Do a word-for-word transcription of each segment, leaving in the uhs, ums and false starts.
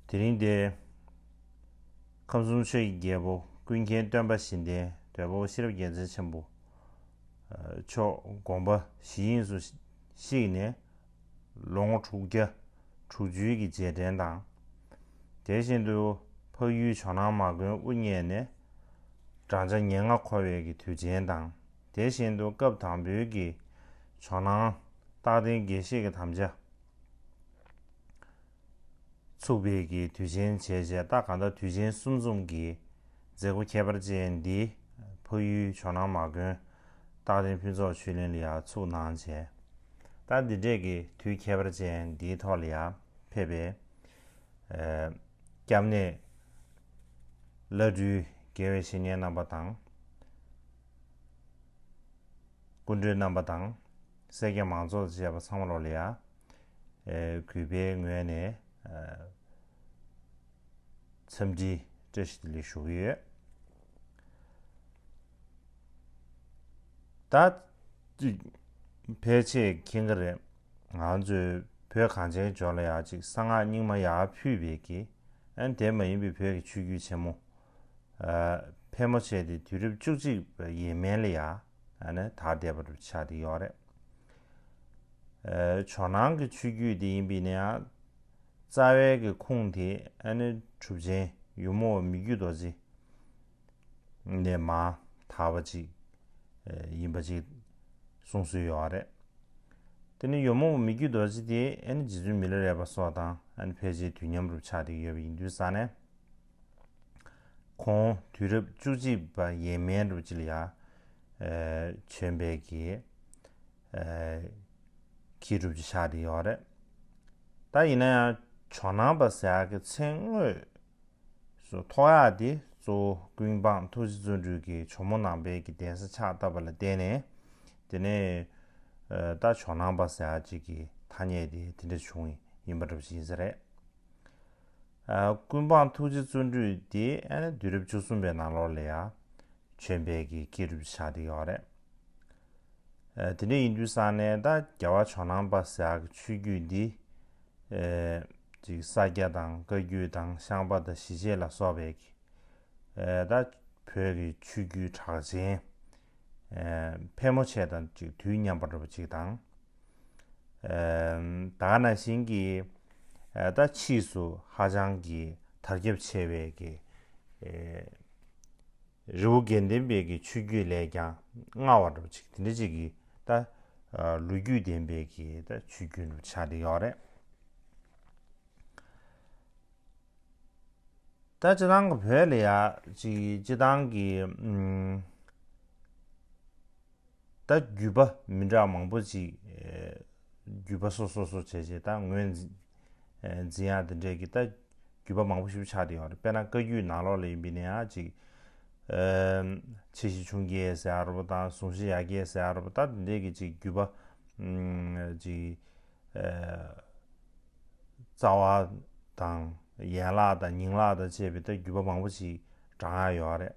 དེ་རིང་འདིར་ཁམས་གསུམ་ཆོས་ཀྱི་རྒྱལ་པོ་ཀུན་མཁྱེན་སྟོན་པ་གཞི་ལྡན་དོལ་པོ་ཤེས་རབ་རྒྱལ་མཚན་ཆེན་པོ་མཆོག་དགོངས་པ་གཞི་དབྱིངས་སུ་གཤེགས་ནས་ལོ་ངོ་དྲུག་བརྒྱ་དྲུག་ཅུའི་གི་རྗེས་དྲན་དང་། དེ་བཞིན་དུ་འཕགས་ཡུལ་ཇོ་ནང་མ་དགོན་དབུ་བརྙེས་ནས་བགྲང་བྱ་ཉེར་ལྔ་འཁོར་བའི་གི་དུས་ཆེན་དང་། དེ་བཞིན་དུ་སྐབས་དང་པོའི་གི་ཇོ་ནང་རྟག་བརྟན་དགེ་བཤེས་ཀྱི་དམ་བཅའ་ཚུགས་པའི་གི་དུས་ཆེན་བྱས་རྗེས། ད་གང་ལྟར་དུས་ཆེན་གསུམ་འཛོམས་ཀྱི་མཛད་སྒོ་ཁྱད་པར་ཅན་འདི་འཕགས་ཡུལ་ཇོ་ནང་མ་དགོན་རྟག་བརྟན་ཕུན་ཚོགས་ཆོས་གླིང་ལ་ཡང་ཚུགས་གནང་བྱས། ད་འདི་འདྲས་ཀྱི་དུས་ཁྱད་པར་ཅན་འདིའི་ཐོག་ལ་ཡང་ཕེབས་པའི་ཨེ་སྐྱབས་གནས་བླ་སྤྲུལ་དགེ་བའི་བཤེས་གཉེན་རྣམ་པ་དང་། སྐུ་མགྲོན་རྣམ་པ་དང་། སེར་སྐྱ་མང་ཚོགས་བཅས་པ་ཚང་མ་ལོ་ལ་ཡ། ཨེ་གུས་པའི་ངོས་ནས་ཨེ་འཚམས་འདྲི་བཀྲ་ཤིས་བདེ་ལེགས་ཞུ་གི་ཡོད། ད་ཅིག་ཕལ་ཆེར་མཁྱེན་གྱི་རེད། ང་ཚོས་བོད་གངས་ཅན་ལྗོངས་ལ་ཡ་ཅིག་གསང་སྔགས་རྙིང་མ་ཡར་ཕུལ་བའི་གི། ཨ་ནི་དེ་མ་ཡིན་པའི་བོད་ཀྱི་ཆོས་བརྒྱུད་ཆེན་མོ། ཨ་ཕལ་མོ་ཆེ་དེ་དུས་རབས་བཅུ་གཅིག་པ་ཡས་མས་ལ་ཡ་ཨ་ནི་དར་བསྡད་པ་རུ་ཆགས་བསྡད་ཡོད་རེད། ཨ་ཇོ་ནང་གི་ཆོས་བརྒྱུད་དེ་ཡིན་པའི་ནའང་རྩ་བའི་གི་ཁུངས་དེ་ཨ་ནི་གྲུབ་ཆེན་ཡུ་མོ་བ་མི་བསྐྱོད་རྡོ་རྗེ་ནས་མར་དར་བ་ཅིག་ཨ་ཡིན་པ་ཅིག་གསུང་སྲོལ་ཡོད་རེད། དེ་ནས་ཡུ་མོ་བ་མི་བསྐྱོད་རྡོ་རྗེ་དེ་ཨ་ནི་རྗེ་བཙུན་མི་ལ་རས་པ་སོགས་དང་ཨ་ནི་ཕལ་ཆེར་དུས་མཉམ་རུ་ཆགས་བསྡད་ཡོད་པ་ཡིན་དུས་ཙང་ནས། ཁོང་དུས་རབས་བཅུ་གཅིག་པ་ཡས་མས་འགྲོ་ཅི་ལ་ཡ་ཨེ་བྱོན་པའི་གི་ཨེ་མཁས་གྲུབ་ཅིག་ཆགས་བསྡད་ཡོད་རེད། ད་ཡིན་ན་ཡང་ཇོ་ནང་པ་ཟེར་ཡག་གི་མཚན་དངོས་སུ་ཐོགས་ཡག་དེ་གཙོ་བོ་ཀུན་སྤངས་ཐུགས་རྗེ་བརྩོན་འགྲུས་ཀྱི་ཇོ་མོ་ནང་པའི་གི་གདན་ས་ཕྱག་བཏབ་པ་ལ་བརྟེན་ནས། དེ་ནས་ཨེ་ད་ཇོ་ནང་པ་ཟེར་ཡག་ཅིག་གི་ཐ་སྙད་དེ་དེ་འདྲ་བྱུང་ཡིན་པ་འདྲ་པོ་ཞིག་ཡིན་ས་རེད། ཨ་ཀུན་སྤངས་ཐུགས་རྗེ་བརྩོན་འགྲུས་དེ་ཨ་ནི་དུས་རབས་བཅུ་གསུམ་པའི་ནང་ལོགས་ལ་ཡ་བྱོན་པའི་གི་མཁས་གྲུབ་ཆགས་བསྡད་ཡོད་རེད། ཨ་དེ་འདྲ་ཡིན་དུས་ཙང་ནས་ད་རྒྱལ་བ་ཇོ་ནང་པ་ཟེར་ཡག་གི་ཆོས་བརྒྱུད་འདི་ཨེ་ཅིག་ས་སྐྱ་དང་བཀའ་བརྒྱུད་དང་ཤངས་པ་དང་ཞི་བྱེད་ལ་སོགས་པའི་གི་ཨེ་ད་བོད་ཀྱི་ཆོས་བརྒྱུད་གྲགས་ཅན་ཨེ་ཕལ་མོ་ཆེ་དང་ཅིག་དུས་མཉམ་པ་འདྲ་པོ་ཅིག་དང་། ཨེམ་ད་ག་ནང་བཞིན་གྱི་ཨེ་ད་ཕྱིས་སུ་ཧ་ཅང་གི་དར་ཁྱབ་ཆེ་བའི་གི་ཨེ་རི་བོ་དགེ་ལྡན་པའི་གི་ཆོས་བརྒྱུད་ལས་ཀྱང་སྔ་བ་འདྲ་པོ་ཅིག་དེ་འདྲ་ཅིག་གི་ད་ཨ་ལོ་རྒྱུས་ལྡན་པའི་གི་ད་ཆོས་བརྒྱུད་འདྲ་པོ་ཆགས་བསྡད་ཡོད་རེད། ད་སྤྱི་བཏང་གི་བོད་ལ་ཡ་ཅིག་སྤྱི་བཏང་གི་ཨུམ་ད་བརྒྱུད་པ་མི་འདྲ་བ་མང་པོ་ཅིག་ཨེ་བརྒྱུད་པ་སོ་སོ་སོ་བྱས་བྱས་ད་ངོས་འཛིན་ཨེ་འཛིན་ཡག་དེ་འདྲས་ཀྱི་ད་བརྒྱུད་པ་མང་པོ་ཞིག་ཆགས་བསྡད་ཡོད་རེད། དཔེར་ན་བཀའ་བརྒྱུད་ནང་ལོགས་ལ་ཡིན་པ་ཡིན་ན་ཡང་ཅིག་ཨེ་ཆེ་བཞི་ཆུང་བརྒྱད་ཟེར་ཡག་རེད་པ་དང་། གཟུངས་བཞི་ཡ་བརྒྱད་ཟེར་ཡག་རེད་པ། ད་དེ་འདྲས་ཀྱི་ཅིག་བརྒྱུད་པ་ཨུམ་ཅིག་ཨེ་རྩ་བ་དང་ཡན་ལག་དང་ཉིང་ལག་དང་བཅས་པའི་ད་བརྒྱུད་པ་མང་པོ་ཞིག་བགྲང་ཡག་ཡོད་རེད།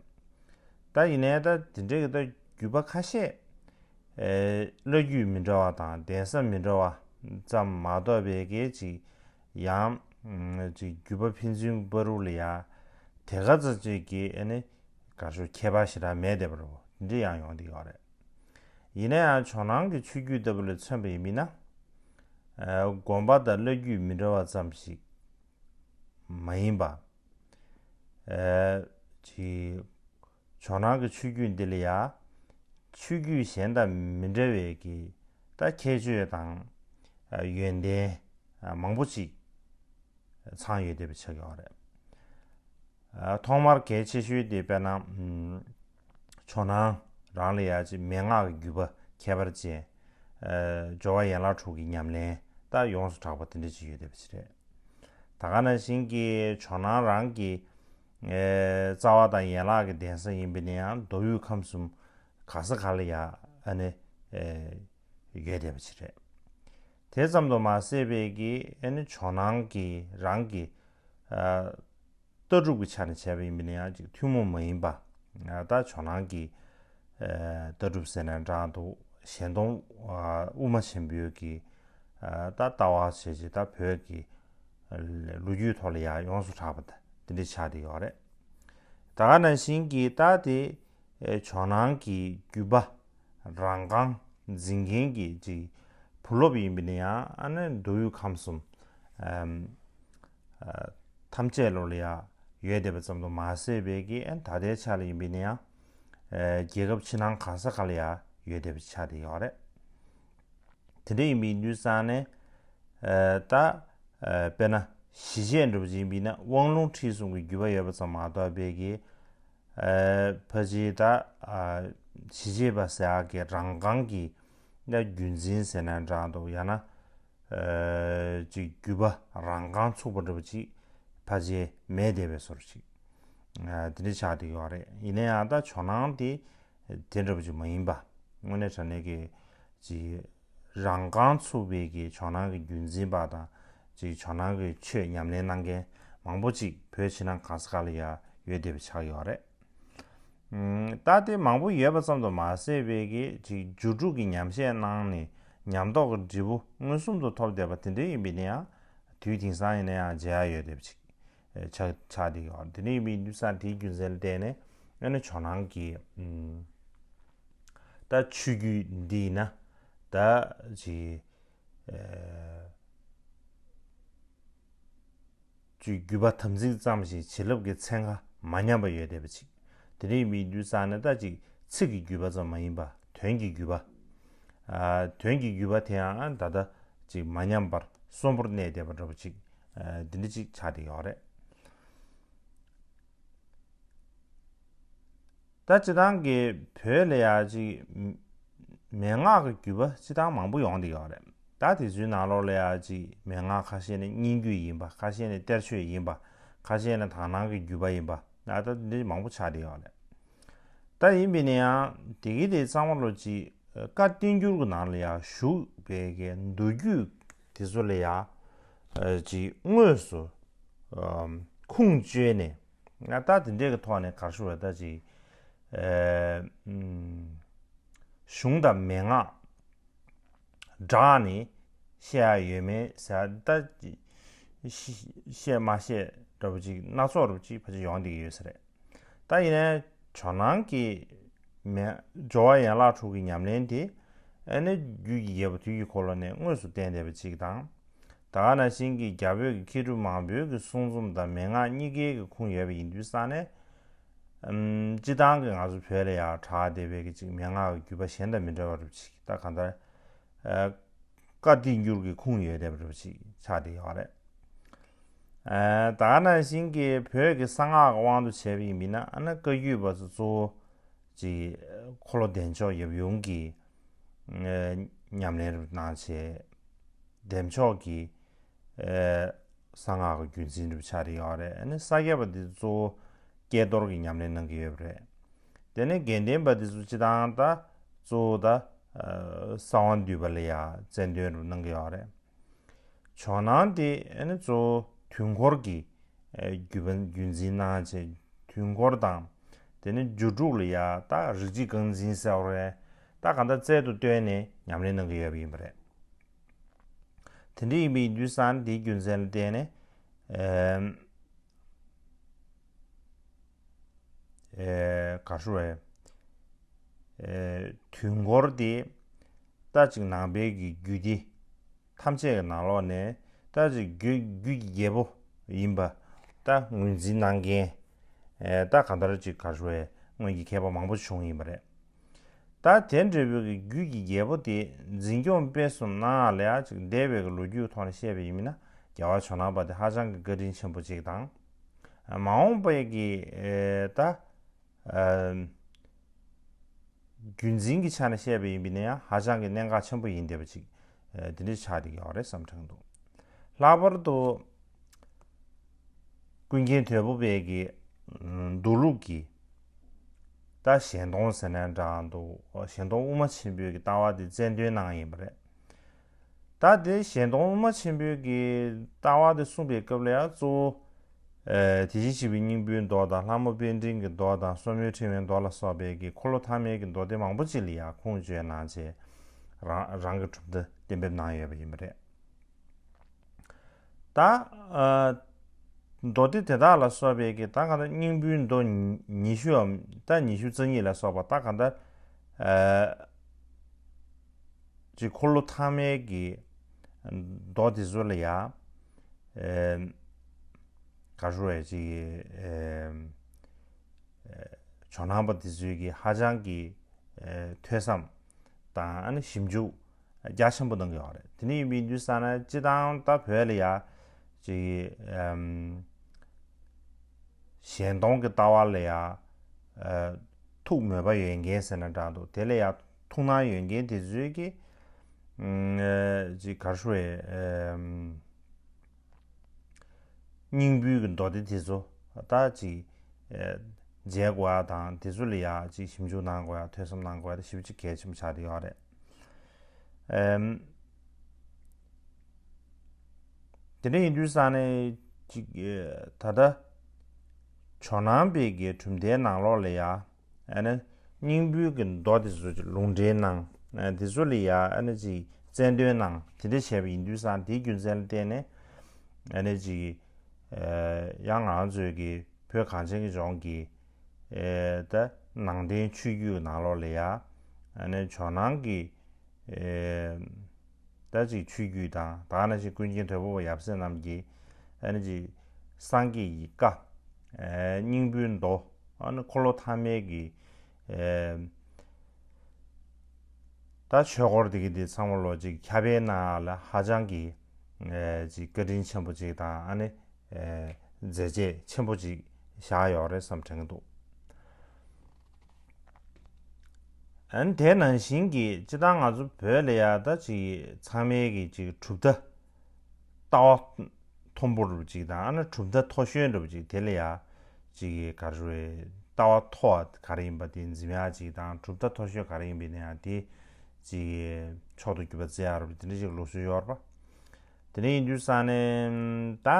ད་ཡིན་ནའི་ད་དེ་འདྲའི་གི་ད་བརྒྱུད་པ་ཁ་ཤས་ཨེ་བླ་བརྒྱུད་མི་འདྲ་བ་དང་གདན་ས་མི་འདྲ་བ་ཙམ་མ་གཏོགས་པའི་གི་ཅིག་ཡང་ཅིག་བརྒྱུད་པ་ཕན་ཚུན་བར་དུ་ལ་ཡ་དེ་ག་ཙམ་ཅིག་གི་ཨ་ནི་ག་ཤོ་ཁྱད་པར་ཞེ་དྲག་མེད་བསྡད་པ་རེད། འོ་དེ་འདྲ་ཡང་ཡོང་བསྡད་ཡོད་རེད། ཡིན་ན་ཡང་ཇོ་ནང་གི་ཆོས་བརྒྱུད་ལྟ་བུ་ལ་མཚོན་པ་ཡིན་མིན་ན། ཨ་དགོན་པ་དང་བླ་བརྒྱུད་མི་འདྲ་བ་ཙམ་ཞིག་མ་ཡིན་པ། ཨ་ཅིག་ཇོ་ནང་གི་ཆོས་བརྒྱུད་འདི་ལ་ཡ་ཆོས་བརྒྱུད་གཞན་དང་མི་འདྲ་བའི་གི་ད་ཁྱད་ཆོས་དང་ཨ་ཡོན་ཏན་ཨ་མང་པོ་ཅིག་ཚང་ཡོད་བསྡད་པ་ཆགས་ཡོད་རེད། ཨ་ཐོག་མར་གལ་ཆེ་ཤོས་དེ་དཔེར་ན་ཨམ་ཇོ་ནང་རང་ལ་ཡ་ཅིག་མན་ངག་གི་བརྒྱུད་པ་ཁྱད་པར་ཅན། ཨ་སྦྱོར་བ་ཡན་ལག་དྲུག་གི་ཉམས་ལེན་ད་ཡོངས་སུ་གྲགས་པ་དེ་འདྲ་ཅིག་ཡོད་བསྡད་པ་ཅིག་རེད། ད་ག་ནང་བཞིན་གྱི་ཇོ་ནང་རང་གི་ཨེ་རྩ་བ་དང་ཡན་ལག་གི་གདན་ས་ཡིན་པ་ཡིན་ན་ཡང་མདོ་དབུས་ཁམས་གསུམ་ག་ས་ག་ལ་ཡ་ཨ་ནི་ཨེ་ཡོད་བསྡད་པ་ཅིག་རེད། དེ་ཙམ་དུ་མ་ཟད་པའི་གི་ཨ་ནི་ཇོ་ནང་གི་རང་གི་ཨ་ལྟ་གྲུབ་ཀྱི་ཆ་ནས་བྱས་པ་ཡིན་པ་ཡིན་ན་ཡང་ཅིག་ཐུན་མོང་མ་ཡིན་པ། ཨ་ད་ཇོ་ནང་གི་ཨ་ལྟ་གྲུབ་ཟེར་ན་འདྲ་འདུག་གཞན་སྟོང་ཨ་དབུ་མ་ཆེན་པོའི་གི་ཨ་ད་ལྟ་བ་བྱས་རྗེས་ད་བོད་ཀྱི་ ལོ་རྒྱུས་ཐོག་ལ་ཡང་ཡོངས་སུ་གྲགས་པ་དེ་འདྲ་ཆགས་བསྡད་ཡོད་རེད། ད་ག་ནང་བཞིན་གྱི་ད་དེ་ཇོ་ནང་གི་བརྒྱུད་པ་རང་རྐང་འཛིན་མཁན་གྱི་ཅིག་བུ་སློབ་ཡིན་པ་ཡིན་ན་ཡང་ཨ་ནི་མདོ་དབུས་ཁམས་གསུམ་ཨམ་ཨ་ཐམས་ཅད་ལོ་ལ་ཡང་ཡོད་བསྡད་པ་ཙམ་དུ་མ་ཟད་པའི་གི་ཨ་ནི་ད་ལྟའི་ཆ་ལ་ཡིན་པ་ཡིན་ན་ཡང་ཨ་རྒྱལ་ཁབ་ཕྱི་ནང་གང་ས་ག་ལ་ཡང་ཡོད་བསྡད་པ་ཆགས་བསྡད་ཡོད་རེད། དེ་འདྲ་ཡིན་པའི་དུས་ཙང་ནས་ཨ་ད་ཨ་དཔེར་ན་ཞི་བྱེད་འདྲ་པོ་ཅིག་ཡིན་པ་ཡིན་ན་དབང་ལུང་ཁྲིད་གསུམ་གྱི་བརྒྱུད་པ་ཡོད་པ་ཙམ་མ་གཏོགས་པའི་གི་ཨ་ཕལ་ཆེར་ད་ཨ་ཞི་བྱེད་པ་ཟེར་ཡག་གི་རང་རྐང་གི་ད་རྒྱུན་འཛིན་ཟེར་ན་འདྲ་འདུག་ཡང་ན་ཨ་ཅིག་བརྒྱུད་པ་རང་རྐང་ཚུགས་པ་འདྲ་པོ་ཅིག་ཕལ་ཆེར་མེད་བསྡད་པའི་བཟོ་འདྲ་ཅིག་ཨ་དེ་འདྲ་ཆགས་བསྡད་ཡོད་རེད། ཡིན་ན་ཡང་ད་ཇོ་ནང་དེ་དེ་འདྲ་པོ་ཅིག་མ་ཡིན་པ། དངོས་གནས་དྲང་གནས་ཀྱི་ཅིག་རང་རྐང་ཚུགས་པའི་གི་ཇོ་ནང་གི་རྒྱུན་འཛིན་པ་དང་ཅིག་ཇོ་ནང་གི་ཆོས་ཉམས་ལེན་གནང་མཁན་མང་པོ་ཅིག་བོད་ཕྱི་ནང་གང་ས་ག་ལ་ཡང་ཡོད་བསྡད་པ་ཆགས་ཡོད་རེད། ཨུམ། ད་དེ་མང་པོ་ཡོད་པ་ཙམ་དུ་མ་ཟད་པའི་གི་ཅིག་རྒྱུད་དྲུག་གི་ཉམས་བཞེས་གནང་ནས་ཉམས་རྟོགས་ཀྱི་འབྲས་བུ་མངོན་སུམ་དུ་ཐོབ་བསྡད་པ་དེ་འདྲ་ཡིན་པ་ཡིན་ན་ཡང་དུས་དེང་སང་ཡིན་ན་ཡང་མཇལ་ཡ་ཡོད་བསྡད་པ་ཅིག་ཆགས་ཆགས་བསྡད་ཡོད། དེ་འདྲ་ཡིན་པའི་དུས་སང་དེའི་རྒྱུ་མཚན་ལ་བརྟེན་ནས་ཨ་ནི་ཇོ་ནང་གི་ཨུམ། ད་ཆོས་བརྒྱུད་འདི་ཡིན་ན་ད་ཅིག་ཨ། ཅིག་བརྒྱུད་པ་དམ་ཚིག་ཙམ་ཞིག་བྱིན་རླབས་ཀྱི་ཚན་ཁ་མ་ཉམས་པ་ཡོད་བསྡད་པ་ཅིག་དེ་འདྲ་ཡིན་པའི་དུས་ཙང་ནས་ད་ཅིག་ཚིག་གི་བརྒྱུད་པ་ཙམ་མ་ཡིན་པ་དོན་གྱི་བརྒྱུད་པ། ཨ་དོན་གྱི་བརྒྱུད་པ་དེའང་ད་ལྟ་ཅིག་མ་ཉམས་པར་གསོན་པོར་གནས་བསྡད་པ་འདྲ་པོ་ཅིག་ཨ་འདི་འདྲ་ཅིག་ཆགས་བསྡད་ཡོད་རེད། ད་སྤྱིར་བཏང་གི་བོད་ལ་ཡ་ཅིག་མན་ངག་གི་བརྒྱུད་པ་སྤྱིར་བཏང་མང་པོ་ཡོང་བསྡད་ཡོད་རེད། ད་དེ་ཚོའི་ནང་ལོགས་ལ་ཡ་ཅིག་མན་ངག་ཁ་ཤས་ནི་སྙན་བརྒྱུད་ཡིན་པ། ཁ་ཤས་ནི་གཏེར་ཆོས་ཡིན་པ། ཁ་ཤས་ནི་དག་སྣང་གི་བརྒྱུད་པ་ཡིན་པ། ད་ད་འདི་མང་པོ་ཆགས་བསྡད་ཡོད་རེད། ད་ཡིན་པས་ན་ཡང་དེ་གི་དེ་ཚང་མ་ལོ་ཅིག་བཀའ་བསྟན་འགྱུར་གྱི་ནང་ལ་ཡ་བཞུགས་པའི་གི་མདོ་རྒྱུད་དེ་ཚོ་ལ་ཡ་ཅིག་དངོས་སུ་ཁུངས་བཅོལ་ནས་ད་དེ་འདྲའི་གི་ཐོག་ནས་ག་རེ་ཞུ་བ་ད་ཅིག་གཞུང་དང་མན་ངག་སྦྲགས་ནས་བཤད་ཡ་ཡོད་མེད་ཟེར་ད་བཤད་མ་བཤད་འདྲ་པོ་ཅིག་སྣ་ཚོགས་འདྲ་པོ་ཅིག་ཕལ་ཆེར་ཡོང་བསྡད་ཀྱི་ཡོད་ས་རེད། ད་ཡིན་ནའི་ཇོ་ནང་གི་མེ་སྦྱོར་བ་ཡན་ལག་དྲུག་གི་ཉམས་ལེན་དེ་ཨ་ནི་རྒྱུད་ཀྱི་རྒྱལ་པོ་དུས་ཀྱི་འཁོར་ལོ་ནས་དངོས་སུ་བསྟན་བསྡད་པ་ཅིག་དང་། ད་ག་ནང་བཞིན་གྱི་རྒྱ་བོད་ཀྱི་མཁས་གྲུབ་མང་པོའི་གི་གསུང་རྩོམ་དང་མན་ངག་གཉིས་ཀའི་གི་ཁུངས་ཡོད་པ་ཡིན་དུས་ཙང་ནས། ཨམ་སྤྱིར་བཏང་གི་ང་ཚོ་བོད་ལ་ཡང་གྲགས་བསྡད་པའི་གི་ཅིག་མན་ངག་གི་བརྒྱུད་པ་གཞན་དང་མི་འདྲ་བ་རུ་ཅིག་ད་གང་ལྟར་ཨ་བཀའ་བསྟན་འགྱུར་གྱི་ཁུངས་ཡོད་བསྡད་པ་རུ་ཅིག་ཆགས་བསྡད་ཡོད་རེད། ཨ་ད་ག་ནང་བཞིན་གྱི་བོད་ཀྱི་གསང་སྔགས་ཀྱི་དབང་དུ་བྱས་པ་ཡིན་པ་ཡིན་ན་ཨ་ནི་བཀའ་བརྒྱུད་པ་ཚོ་གཙོ་བོ་ཅིག་འཁོར་ལོ་བདེ་མཆོག་ཡབ་ཡུམ་གྱི་ཨ་ཉམས་ལེན་རུ་གནང་བྱས། བདེ་མཆོག་གི་ཨ་གསང་སྔགས་ཀྱི་རྒྱུན་འཛིན་རུ་ཆགས་བསྡད་ཡོད་རེད། ཨ་ནི་ས་སྐྱ་པ་འདི་གཙོ་བོ་ཀྱེ་རྡོར་གྱི་ཉམས་ལེན་གནང་གི་ཡོད་པ་རེད། དེ་ནས་དགེ་ལྡན་པ་འདི་ཚོ་སྤྱིར་བཏང་ད་གཙོ་བོ་ད་ཨ་གསང་བ་འདུས་པ་ལ་ཡ་རྩལ་འདོན་རུ་གནང་གི་ཡོད་རེད། ཇོ་ནང་དེ་ཨ་ནི་གཙོ་བོ་དུས་འཁོར་གྱི་ཨ་རྒྱུད་པ་རྒྱུན་འཛིན་གནང་བྱས། དུས་འཁོར་དང་། དེ་ནས་རྒྱུད་དྲུག་ལ་ཡ་ད་རིགས་གཅིག་རྐང་འཛིན་ཟེར་བ་རེད། ད་གང་ལྟར་རྩལ་དུ་བཏོན་ནས་ཉམས་ལེན་གནང་གི་ཡོད་པ་ཡིན་པ་རེད། དེ་འདྲ་ཡིན་པའི་དུས་ཙང་དེའི་རྒྱུ་མཚན་ལ་བརྟེན་ནས་ཨ་ཨེ་ག་རེ་ཞུ་དགོས་རེད། ཨེ་དུས་འཁོར་དེ་ད་ཅིག་ནང་པའི་གི་རྒྱུད་སྡེ་ཐམས་ཅད་ཀྱི་ནང་ལོགས་ནས་ད་ཅིག་རྒྱུད་རྒྱུད་ཀྱི་རྒྱལ་པོ་ཡིན་པ་ད་ངོས་འཛིན་གནང་མཁན་ཨེ་ད་གང་ལྟར་ཅིག་ག་རེ་ཞུ་དགོས་རེད། སྔོན་གྱི་མཁས་པ་མང་པོ་བྱུང་ཡིན་པ་རེད། ད་དེ་འདྲ་བོའི་གི་རྒྱུད་ཀྱི་རྒྱལ་པོ་དེ་འཛིན་སྐྱོང་སྤེལ་གསུམ་གནང་ཡག་ལ་ཡ་ཅིག་འདས་པའི་གི་ལོ་རྒྱུས་ཐོག་ནས་བཤད་པ་ཡིན་ན་རྒྱལ་བ་ཇོ་ནང་པ་དེ་ཧ་ཅང་གི་བཀའ་དྲིན་ཆེན་པོ་ཅིག་དང་། མ་འོངས་པའི་གི་ཨེ་ད་ཨ་རྒྱུན་འཛིན་གྱི་ཆ་ནས་བཤད་པ་ཡིན་པ་ཡིན་ན་ཡང་ཧ་ཅང་གི་གནད་འགག་ཆེན་པོ་ཡིན་བསྡད་པ་ཅིག་ཨེ་དེ་འདྲ་ཆགས་བསྡད་ཀྱི་ཡོད་རེད་བསམ་དྲན་འདུག་ལྷག་པར་དུ་ཀུན་མཁྱེན་དོལ་པོ་པའི་གི་མདོ་ལུགས་ཀྱི་ད་གཞན་སྟོང་ཟེར་ན་འདྲ་འདུག་གཞན་སྟོང་དབུ་མ་ཆེན་པོའི་གི་ལྟ་བ་དེ་རྩལ་འདོན་གནང་ཡིན་པ་རེད། ད་དེ་གཞན་སྟོང་དབུ་མ་ཆེན་པོའི་གི་ལྟ་བ་དེ་གསུངས་པའི་སྐབས་ལ་ཡང་གཙོ་བོ་ཨེ་དེ་བཞིན་གཤེགས་པའི་སྙིང་པོའི་མདོ་དང་ལྷ་མོ་པཎ་ཌིན་གྱི་མདོ་དང་སོར་མོའི་ཕྲེང་བའི་མདོ་ལ་སོགས་པའི་གི་འཁོར་ལོ་ཐ་མའི་གི་མདོ་སྡེ་མང་པོ་ཅིག་ལ་ཡང་ཁུངས་བཅོལ་གནང་བྱས་རང་རང་གི་གྲུབ་མཐའ་གཏན་འབེབས་གནང་ཡོད་པ་ཡིན་པ་རེད། ད་ཨ་མདོ་སྡེ་དེ་དག་ལ་སོགས་པའི་གི་ད་གང་ལྟར་སྙིང་པོའི་མདོ་ཉི་ཤུའམ་ད་ཉི་ཤུ་རྩ་གཉིས་ལ་སོགས་པ་ད་གང་ལྟར་ཨ་ཅིག་འཁོར་ལོ་ཐ་མའི་གི་མདོ་དེ་ཚོ་ལ་ཡ་ཨ་ག་རེ་ཟེར་ཅིག་ཨ་ཇོ་ནང་པ་དེ་ཚོའི་གི་ཧ་ཅང་གི་ཨ་ཐོས་བསམ་དང་ཨ་ནི་ཞིབ་འཇུག་རྒྱ་ཆེན་པོ་གནང་གི་ཡོད་རེད། དེ་ནས་ཡིན་པའི་དུས་ཙ་ན་སྤྱི་བཏང་ད་བོད་ལ་ཡ་ཅིག་ཨམ་གཞན་སྟོང་གི་ལྟ་བ་ལ་ཡ་ཨ་ཐུགས་མོས་པ་ཡོད་མཁན་ཟེར་ན་འདྲ་འདུག་དེ་ལ་ཡ་ཐུགས་སྣང་ཡོད་མཁན་དེ་ཚོའི་གི་ཨམ་ཅིག་ག་རེ་ཟེར་ཨམ་སྙིང་པོའི་གི་མདོ་སྡེ་དེ་ཚོ་ད་ཅིག་ཨེ་མཇལ་དགོས་ཡ་དང་དེ་ཚོ་ལ་ཡ་ཅིག་ཞིབ་འཇུག་གནང་དགོས་ཡ་ཐོས་བསམ་གནང་དགོས་ཡ་དེ་ཞེ་པོ་ཅིག་གལ་ཆེན་པོ་ཆགས་བསྡད་ཡོད་རེད། ཨེམ། དེ་འདྲ་ཡིན་དུས་ཙ་ནས་ཅིག་ཨེ་ད་ལྟ་ཇོ་ནང་པའི་གི་གྲུབ་མཐའི་ནང་ལོགས་ལ་ཡ། ཨ་ནི་སྙིང་པོའི་གི་མདོ་དེ་ཚོ་ལུང་འདྲེན་གནང་། ཨ་དེ་ཚོ་ལ་ཡ་ཨ་ནི་ཅིག་རྩལ་འདོན་གནང་དེ་འདྲ་བྱས་པ་ཡིན་དུས་ཙང་དེའི་རྒྱུ་མཚན་ལ་བརྟེན་ནས་ཨ་ནི་ཅིག་ཨ་ཡང་ང་ཚོའི་གི་བོད་གངས་ཅན་གྱི་ལྗོངས་ཀྱི་ཨ་ད་ནང་བསྟན་ཆོས་བརྒྱུད་ནང་ལོགས་ལ་ཡ་ཨ་ནི་ཇོ་ནང་གི་ཨེ་ད་ཅིག་ཆོས་བརྒྱུད་དང་ད་ག་ནང་བཞིན་ཀུན་མཁྱེན་དོལ་པོ་པ་ཡབ་སྲས་རྣམས་ཀྱིས་ཨ་ནི་ཅིག་སངས་རྒྱས་ཀྱི་བཀའ་ཨེ་སྙིང་པོའི་མདོ་ཨ་ནི་འཁོར་ལོ་ཐ་མའི་གི་ཨེ་ད་ཆོས་སྐོར་དེ་གི་དེ་ཚང་མ་ལོ་ཅིག་ཁྱབ་སྤེལ་གནང་ཡ་ལ་ཧ་ཅང་གི་ཨེ་ཅིག་བཀའ་དྲིན་ཆེན་པོ་ཅིག་དང་ཨ་ནི་ཨེ་མཛད་རྗེས་ཆེན་པོ་ཅིག་བཞག་ཡོད་རེད་བསམ་དྲན་གྱི་འདུག་ཨ་ནི་དེ་ནང་བཞིན་གྱི་སྤྱི་བཏང་ང་ཚོ་བོད་ལ་ཡ་ད་ཅིག་ཚང་མའི་གི་ཅིག་གྲུབ་མཐའ་ལྟ་བ་མཐོན་པོ་འདྲ་པོ་ཅིག་དང་ཨ་ནི་གྲུབ་མཐའ་མཐོ་ཤོས་འདྲ་པོ་ཅིག་དེ་ལ་ཡ་ཅིག་ག་རེ་ལྟ་བ་མཐོ་བ་ག་རེ་ཡིན་པ་དེ་འཛིན་ཡ་ཅིག་དང་གྲུབ་མཐའ་མཐོ་ཤོས་ག་རེ་ཡིན་པ་ཡིན་ན་ཡང་དེ་ཅིག་མཆོག་ཏུ་གྱུར་པ་བརྩི་ཡ་རེད་པ་དེ་འདྲ་ཅིག་ལུགས་སྲོལ་ཡོད་རེད་པ། དེ་འདྲ་ཡིན་དུས་ཙང་ནས་ད་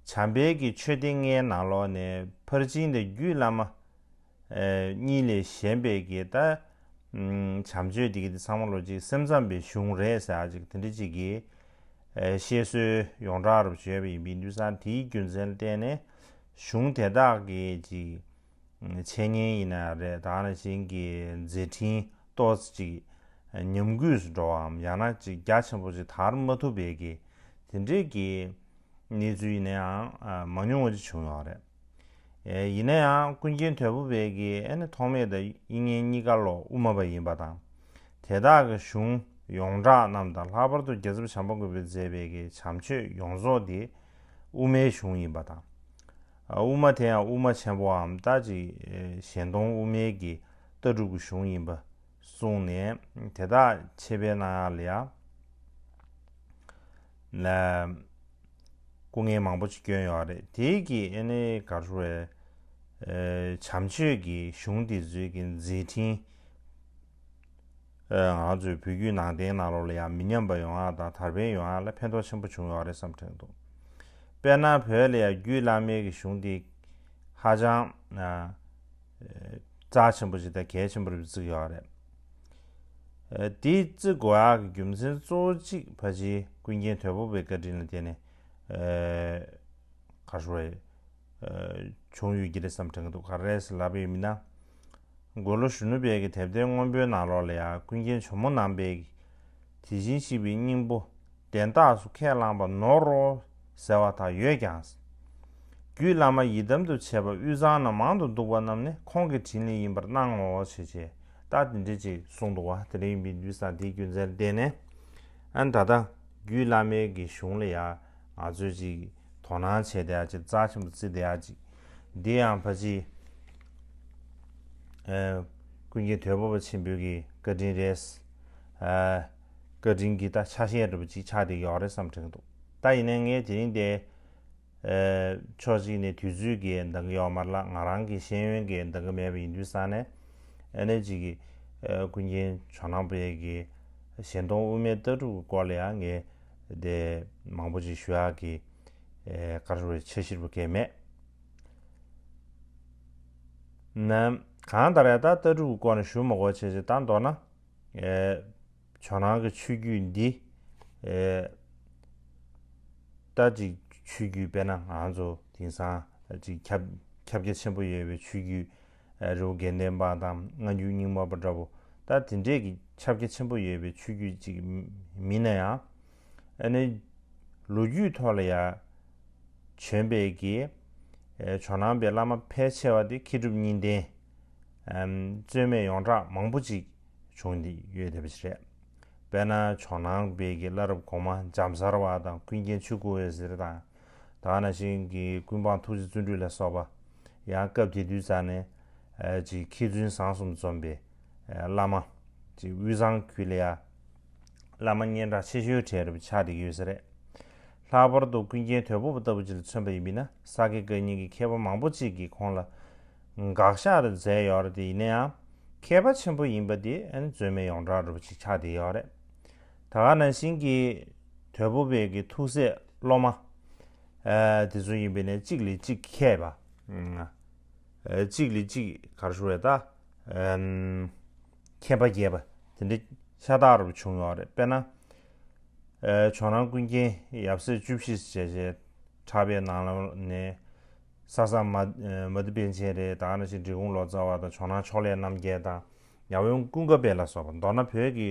བྱམས་པའི་གི་ཆོས་སྡེ་ལྔའི་ནང་ལོགས་ནས་ཕར་ཕྱིན་དང་རྒྱུད་བླ་མ་ཨེ་གཉིས་ལས་གཞན་པའི་གི་ད་ཨམ་བྱམས་ཆོས་དེ་གི་དེ་ཚང་མ་ལོ་ཅིག་སེམས་ཙམ་པའི་གཞུང་རེད་ཟེར་ཡ་ཅིག་དེ་འདྲ་ཅིག་གི་ཨེ་བཤད་སྲོལ་ཡོངས་གྲགས་རབ་བྱས་པ་ཡིན་པའི་དུས་ཙང་དེའི་རྒྱུ་མཚན་ལ་བརྟེན་ནས་གཞུང་དེ་དག་གི་ཅིག་འཆད་ཉན་ཡིན་ན་རེད་ད་ག་ནང་བཞིན་གྱི་མཛད་འཕྲིན་ཏོག་ཙམ་ཅིག་ཉམས་རྒུད་སུ་འགྲོ་བའམ་ཡང་ན་ཅིག་རྒྱ་ཆེན་པོ་ཅིག་དར་མ་ཐུབ་པའི་གི་དེ་འདྲའི་གི་གནས་ཚུལ་ཡིན་ན་ཡང་མང་ཉུང་བ་ཅིག་བྱུང་ཡོད་རེད། ཨེ་ཡིན་ན་ཡང་ཀུན་མཁྱེན་དོལ་པོ་པའི་གི་ཨེ་ནི་ཐོགས་མེད་དང་དབྱིག་གཉེན་གཉིས་ཀ་ལོ་དབུ་མ་པ་ཡིན་པ་དང་། དེ་དག་གི་གཞུང་ཡོངས་གྲགས་རྣམས་དང་ལྷག་པར་དུ་རྒྱལ་ཚབ་བྱམས་པ་མགོན་པོས་མཛད་པའི་གི་བྱམས་ཆོས་ཡོངས་རྫོགས་དེ་དབུ་མའི་གཞུང་ཡིན་པ་དང་། ཨ་དབུ་མ་དེ་ཡང་དབུ་མ་ཆེན་པོའམ་ད་ཅིག་ཨེ་གཞན་སྟོང་དབུ་མའི་གི་ལྟ་གྲུབ་ཀྱི་གཞུང་ཡིན་པ་གསུངས་ནས་དེ་དག་འཆད་སྤེལ་གནང་ཡག་ལ་ཡང་ལ་སྐུ་ངལ་མང་པོ་ཅིག་བསྐྱོན་ཡོད་རེད། དེའི་གི་ཨེ་ནི་ག་རེ་ཟེར་ཨེ་བྱམས་ཆོས་ཀྱི་གཞུང་འདི་ཚོའི་གི་མཛད་འཕྲིན་ཨེ་ང་ཚོའི་བོད་བརྒྱུད་ནང་བསྟན་ནང་ལོགས་ལ་ཡང་མི་ཉམས་པ་ཡོང་ཡག་དང་དར་འཕེལ་ཡོང་ཡག་ལ་ཕན་ཐོགས་ཆེན་པོ་བྱུང་ཡོད་རེད་བསམ་དྲན་འདུག་དཔེར་ན་བོད་ལ་ཡང་རྒྱུད་བླ་མའི་གི་གཞུང་འདི་ཧ་ཅང་ཨ་རྩ་ཆེན་པོ་ཞིག་དང་གལ་ཆེན་པོ་རེད་བརྩི་གི་ཡོད་རེད། ཨ་དེ་བརྩི་དགོས་ཡག་གི་རྒྱུ་མཚན་གཙོ་བོ་གཅིག་ཕལ་ཆེར་ཀུན་མཁྱེན་དོལ་པོ་པའི་བཀའ་དྲིན་ལ་བརྟེན་ནས་ཨ་ག་རེ་ཟེར་ཨ་བྱུང་ཡོད་ཀྱི་རེད་བསམ་དྲན་གྱི་འདུག་ག་རེ་ཟེར་ལབ་པ་ཡིན་ན། མགོན་པོ་གཞོན་ནུ་བརྒྱུད་ཀྱི་དེབ་ཐེར་སྔོན་པོའི་ནང་ལོགས་ལ་ཡང་ཀུན་མཁྱེན་ཇོ་མོ་ནང་པའི་དེ་བཞིན་གཤེགས་པའི་སྙིང་པོ་དན་རྟགས་སུ་ཁས་བླངས་པ་ནོར་རོ་ཟེར་བ་དག་ཡོད་ཀྱང་། རྒྱུད་བླ་མ་ཡི་དམ་དུ་བྱས་པ་དབུས་གཙང་ན་མང་དུ་འདུག་པ་རྣམས་ནི་ཁོང་གི་དྲིན་ལས་ཡིན་པར་སྣང་ངོ་། ཞེས་བྱས་ད་དེ་འདྲ་ཅིག་གསུངས་འདུག་བ། དེ་འདྲ་ཡིན་པའི་དུས་ཙང་དེའི་རྒྱུ་མཚན་ལ་བརྟེན་ནས་ཨ་ད་ལྟ་རྒྱུད་བླ་མའི་གི་གཞུང་ལ་ཡང་ང་ཚོས་ཅིག་དོ་སྣང་བྱས་བསྡད་ཡ་ཅིག་རྩ་ཆེན་པོ་བརྩི་བསྡད་ཡ་ཅིག་འདི་ཡང་ཕལ་ཆེར་ཨ་ཀུན་མཁྱེན་དོལ་པོ་པ་ཆེན་པོའི་གི་བཀའ་དྲིན་རེད། ཨ་བཀའ་དྲིན་གྱི་ད་ཆ་ཤས་འདྲ་པོ་ཅིག་ཆགས་བསྡད་ཡོད་རེད་བསམ་དྲན་གྱི་འདུག་ད་ཡིན་ནའི་ངས་དེ་རིང་འདི་ཨ་ཕྱོགས་གཅིག་ནས་དུས་ཚོད་ཀྱིས་འདང་གི་ཡོད་མ་རེད་ལ། ང་རང་གི་ཤེས་ཡོན་གྱིས་འདང་གི་མེད་པ་ཡིན་དུས་ཙང་ནས་ཨ་ནི་ཅིག་གི་ཨ་ཀུན་མཁྱེན་ཇོ་ནང་པའི་གི་གཞན་སྟོང་དབུ་མའི་ལྟ་གྲུབ་ཀྱི་སྐོར་ལ་ཡང་ངས་དེ་མང་པོ་ཅིག་ཞུ་ཡག་གི་ཨེ་ག་རེ་ཟེར་འཆར་གཞི་རུ་གས་མེད། ན་གང་ལྟར་ཡང་ད་ལྟ་གྲུབ་ཀྱི་སྐོར་ནས་ཞུ་མ་དགོས་བྱས་ཅིག་ད་མདོར་ན་ཨེ་ཇོ་ནང་གི་ཆོས་བརྒྱུད་འདི་ཨེ་ ད་ཅིག་ཆོས་བརྒྱུད་དཔེར་ན་ང་ཚོ་དེང་སང་ཅིག་ཁྱབ་ཁྱབ་རྒྱ་ཆེན་པོ་ཡོད་པའི་ཆོས་བརྒྱུད་རི་བོ་དགེ་ལྡན་པ་དང་སྔ་འགྱུར་རྙིང་མ་པ་འདྲ་པོ། ད་དེ་འདྲས་ཀྱི་ཁྱབ་རྒྱ་ཆེན་པོ་ཡོད་པའི་ཆོས་བརྒྱུད་ཅིག་མིན་ན་ཡང་། ཨ་ནི་ལོ་རྒྱུས་ཐོག་ལ་ཡང་བྱོན་པའི་གི་ཇོ་ནང་པའི་བླ་མ་ཕལ་ཆེ་བ་དེ་མཁས་གྲུབ་གཉིས་ལྡན་རྩོད་མེད་ཡོངས་གྲགས་མང་པོ་ཅིག་བྱུང་སྟེ་ཡོད་བསྡད་པ་ཞིག་རེད། དཔེར་ན་ཇོ་ནང་པའི་གི་བླ་རབས་གོང་མ་འཇམ་གསར་བ་དང་ཀུན་མཁྱེན་ཆོས་སྐུ་འོད་ཟེར་དང་། ད་ག་ནང་བཞིན་གྱི་ཀུན་སྤངས་ཐུགས་རྗེ་བརྩོན་འགྲུས་ལ་སོགས་པ། ཡང་སྐབས་དེ་དུས་ཙམ་ནས་ཅིག་མཁས་བཙུན་བཟང་གསུམ་འཛོམས་པའི་བླ་མ་ཅིག་དབུས་གཙང་ཁུལ་ལ་ཡང་བླ་མ་སྙན་གྲགས་ཆེ་ཤོས་གྲས་རུ་ཆགས་བསྡད་ཀྱི་ཡོད་ས་རེད། ལྷག་པར་དུ་ཀུན་མཁྱེན་དོལ་པོ་པ་ལྟ་བུ་ཅིག་ལ་མཚོན་པ་ཡིན་པས་ན་ས་དགེ་བཀའ་རྙིང་གི་མཁས་པ་མང་པོ་ཅིག་གིས་ཁོང་ལ་དགག་བཞག་རེ་མཛད་ཡོད་རེད་དེ། ཡིན་ན་ཡང་མཁས་པ་ཆེན་པོ་ཡིན་པ་དེ་ཨ་ནི་རྩོད་མེད་ཡོངས་གྲགས་འདྲ་པོ་ཅིག་ཆགས་བསྡད་ཡོད་རེད། ད་ག་ནང་བཞིན་གྱི་དོལ་པོ་པའི་གི་ཐུགས་སྲས་སློབ་མ་དེ་ཚོ་ཡིན་པས་ན་གཅིག་ལས་གཅིག་མཁས་པ། གཅིག་ལས་གཅིག་ག་རེ་ཞུ་དགོས་རེད་ད། མཁྱེན་པ་རྒྱས་པ་དེ་འདྲ་ཤ་སྟག་རུ་བྱུང་ཡོད་རེད། དཔེར་ན། ཇོ་ནང་ཀུན་མཁྱེན་ཡབ་སྲས་བཅུ་བཞི་ཞེས་བྱའི་གྲགས་པའི་ནང་ལ་ནས་ས་ས་མ་མ་ཏི་པཎ་ཆེན་རེད། ད་ག་ནང་བཞིན་འབྲི་གུང་ལོ་ཙཱ་བ་དང་ཇོ་ནང་ཕྱོགས་ལས་རྣམ་རྒྱལ་དང་ཉ་དབོན་ཀུན་དགའ་དཔལ་ལ་སོགས་པ། མདོར་ན་བོད་ཀྱི་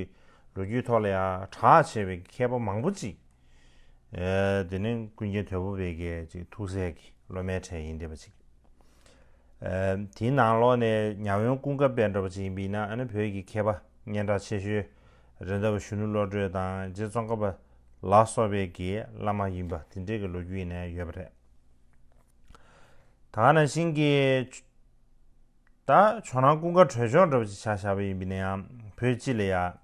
ལོ་རྒྱུས་ཐོག་ལ་ཡང་གྲགས་ཆེ་བའི་མཁས་པ་མང་པོ་ཅིག་དེ་ནི་ཀུན་མཁྱེན་དོལ་པོ་པའི་གི་ཅིག་ཐུགས་སྲས་ཀྱི་སློབ་མའི་གྲས་ཡིན་བསྡད་པ་ཅིག་དེའི་ནང་ལོགས་ནས་ཉ་དབོན་ཀུན་དགའ་དཔལ་འདྲ་པོ་ཅིག་ཡིན་པ་ཡིན་ན། ཨ་ནི་བོད་ཀྱི་མཁས་པ་སྙན་གྲགས་ཆེ་ཤོས་རེད་འདུག་པ། གཞོན་ནུ་བློ་གྲོས་དང་རྗེ་ཙོང་ཁ་པ་ལ་སོགས་པའི་གི་བླ་མ་ཡིན་པ་དེ་འདྲའི་གི་ལོ་རྒྱུས་ནས་ཡོད་པ་རེད། ད་ག་ནང་བཞིན་གྱི་ད་ཇོ་ནང་ཀུན་དགའ་གྲོལ་མཆོག་འདྲ་པོ་ཅིག་ཆ་བཞག་པ་ཡིན་པ་ཡིན་ན་ཡང་བོད་སྤྱི་ལ་ཡང་